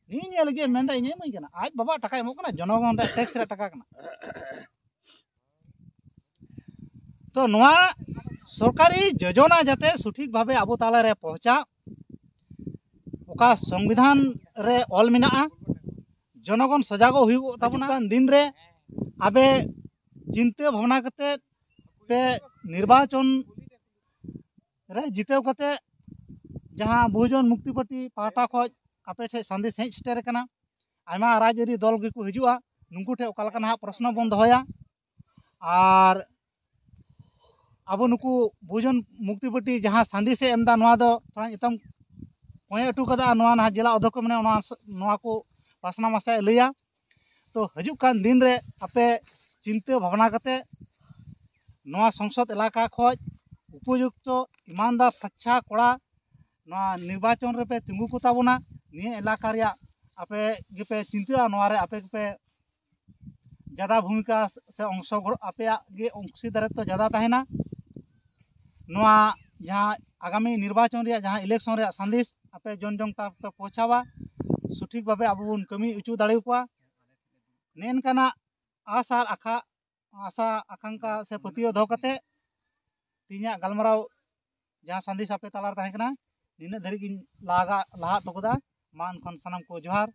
ᱱᱤᱭᱟᱹ ᱧᱮᱞ ᱞᱟᱹᱜᱤᱫ ᱢᱮᱱᱫᱟ ᱤᱧᱮ ᱤᱢᱟᱹᱧ ᱠᱟᱱᱟ, ᱟᱡ ᱵᱟᱵᱟ ᱴᱟᱠᱟᱭ ᱮᱢᱚᱜ ᱠᱟᱱᱟ, ᱡᱚᱱᱚᱜᱚᱱ ᱨᱮᱭᱟᱜ ᱴᱮᱠᱥ ᱨᱮᱭᱟᱜ ᱴᱟᱠᱟ ᱠᱟᱱᱟ᱾ ᱛᱚ ᱱᱚᱣᱟ ᱥᱚᱨᱠᱟᱨᱤ ᱡᱳᱡᱚᱱᱟ ᱡᱟᱛᱮ ᱥᱚᱴᱷᱤᱠ ᱵᱷᱟᱵᱮ ᱟᱵᱚ ᱛᱟᱞᱟᱨᱮ ᱯᱚᱦᱪᱟ, ᱚᱠᱟ ᱥᱚᱝᱵᱤᱫᱷᱟᱱ ᱨᱮ ᱚᱞ ᱢᱮᱱᱟᱜᱼᱟ, ᱡᱚᱱᱚᱜᱚᱱ ᱥᱚᱡᱟᱜᱚ ᱦᱩᱭᱩᱜᱚᱜ ᱛᱟᱵᱚᱱᱟ᱾ ᱦᱤᱡᱩᱜ ᱠᱟᱱ ᱫᱤᱱ ᱨᱮ ᱟᱵᱮ ᱪᱤᱱᱛᱟᱹ ᱵᱷᱟᱵᱽᱱᱟ ᱠᱟᱛᱮ ᱯᱮ ᱱᱤᱨᱵᱟᱪᱚᱱ ᱨᱮ ᱡᱤᱛᱟᱹᱣ ᱠᱟᱛᱮ ᱡᱟᱦᱟᱸ ᱵᱚᱦᱩᱡᱚᱱ ᱢᱩᱠᱛᱤ ᱯᱟᱨᱴᱤ ᱯᱟᱦᱴᱟ ᱠᱷᱚᱱ ᱟᱯᱮ ᱴᱷᱮᱱ ᱥᱟᱸᱫᱮᱥ ᱦᱮᱡ ᱥᱮᱴᱮᱨ ᱟᱠᱟᱱᱟ, ᱟᱭᱢᱟ ᱨᱟᱡᱽᱟᱹᱨᱤ ᱫᱚᱞ ᱜᱮᱠᱚ ᱦᱤᱡᱩᱜᱼᱟ, ᱱᱩᱠᱩ ᱴᱷᱮᱱ ᱚᱠᱟ ᱞᱮᱠᱟ ᱱᱟᱦᱟᱜ ᱯᱨᱚᱥᱱᱚ ᱵᱚᱱ ᱫᱚᱦᱚᱭᱟ᱾ ᱟᱨ ᱟᱵᱚ ᱱᱩᱠᱩ ᱵᱚᱦᱩᱡᱚᱱ ᱢᱩᱠᱛᱤ ᱯᱟᱨᱴᱤ ᱡᱟᱦᱟᱸ ᱥᱟᱸᱫᱮᱥ ᱮ ᱮᱢ ᱮᱫᱟ, ᱱᱚᱣᱟ ᱫᱚ ᱛᱷᱚᱲᱟᱧ ᱮᱛᱚᱢ ᱠᱚᱭᱮ ᱦᱚᱴᱚ ᱠᱟᱫᱟ, ᱱᱚᱣᱟ ᱱᱟᱦᱟᱜ ᱡᱮᱞᱟ ᱚᱫᱷᱭᱚᱠᱷᱚ ᱢᱮᱱᱟᱭᱟ, ᱱᱚᱣᱟ, ᱱᱚᱣᱟ ᱠᱚ ᱯᱟᱥᱱᱟᱣ ᱢᱟᱥᱱᱟᱣ ᱞᱟᱹᱭᱟ᱾ ᱛᱚ ᱦᱤᱡᱩᱜ ᱠᱟᱱ ᱫᱤᱱ ᱨᱮ ᱟᱯᱮ ᱪᱤᱱᱛᱟᱹ ᱵᱷᱟᱵᱽᱱᱟ ᱠᱟᱛᱮ ᱱᱚᱣᱟ ᱥᱚᱝᱥᱚᱫ ᱮᱞᱟᱠᱟ ᱠᱷᱚᱱ ᱩᱯᱚᱡᱩᱠᱛᱚ ᱤᱢᱟᱱᱫᱟᱨ ᱥᱟᱪᱪᱷᱟ ᱠᱚᱲᱟ ᱱᱚᱣᱟ ᱱᱤᱨᱵᱟᱪᱚᱱ ᱨᱮᱯᱮ ᱛᱤᱸᱜᱩ ᱠᱚ ᱛᱟᱵᱚᱱᱟ᱾ ᱱᱤᱭᱟᱹ ᱮᱞᱟᱠᱟ ᱨᱮᱭᱟᱜ ᱟᱯᱮ ᱜᱮᱯᱮ ᱪᱤᱱᱛᱟᱹᱜᱼᱟ, ᱱᱚᱣᱟ ᱨᱮ ᱟᱯᱮ ᱜᱮᱯᱮ ᱡᱟᱫᱟ ᱵᱷᱩᱢᱤᱠᱟ ᱥᱮ ᱚᱝᱥᱚᱜᱨᱚᱦᱚᱱ, ᱟᱯᱮᱭᱟᱜ ᱜᱮ ᱚᱝᱥᱤᱫᱟᱨᱤᱛᱛᱚ ᱡᱟᱫᱟ ᱛᱟᱦᱮᱱᱟ᱾ ᱱᱚᱣᱟ ᱡᱟᱦᱟᱸ ᱟᱜᱟᱢᱤ ᱱᱤᱨᱵᱟᱪᱚᱱ ᱨᱮᱭᱟᱜ ᱡᱟᱦᱟᱸ ᱤᱞᱮᱠᱥᱚᱱ ᱨᱮᱭᱟᱜ ᱥᱟᱸᱫᱮᱥ ᱟᱯᱮ ᱡᱚᱱ ᱡᱚᱱ ᱛᱟᱠ ᱯᱮ ᱯᱳᱣᱪᱷᱟᱣᱟ, ᱥᱚᱴᱷᱤᱠ ᱵᱷᱟᱵᱮ ᱟᱵᱚ ᱵᱚᱱ ᱠᱟᱹᱢᱤ ᱦᱚᱪᱚ ᱫᱟᱲᱮᱭᱟᱠᱚᱣᱟ᱾ ᱱᱮᱜᱼᱮ ᱱᱚᱝᱠᱟᱱᱟᱜ ᱟᱥ ᱟᱨ ᱟᱠᱷᱟ, ᱟᱥᱟ ᱟᱠᱟᱝᱠᱷᱟ ᱥᱮ ᱯᱟᱹᱛᱭᱟᱹᱣ ᱫᱚᱦᱚ ᱠᱟᱛᱮ ᱛᱮᱦᱮᱧᱟᱜ ᱜᱟᱞᱢᱟᱨᱟᱣ ᱡᱟᱦᱟᱸ ᱥᱟᱸᱫᱮᱥ ᱟᱯᱮ ᱛᱟᱞᱟᱨᱮ ᱛᱟᱦᱮᱸ ᱠᱟᱱᱟ, ᱱᱤᱱᱟᱹᱜ ᱫᱷᱟᱹᱨᱤᱡ ᱜᱤᱧ ᱞᱟᱦᱟ, ᱞᱟᱦᱟ ᱦᱚᱴᱚ ᱠᱟᱫᱟ᱾ ᱢᱟ ᱮᱱᱠᱷᱟᱱ ᱥᱟᱱᱟᱢ ᱠᱚ ᱡᱚᱦᱟᱨ᱾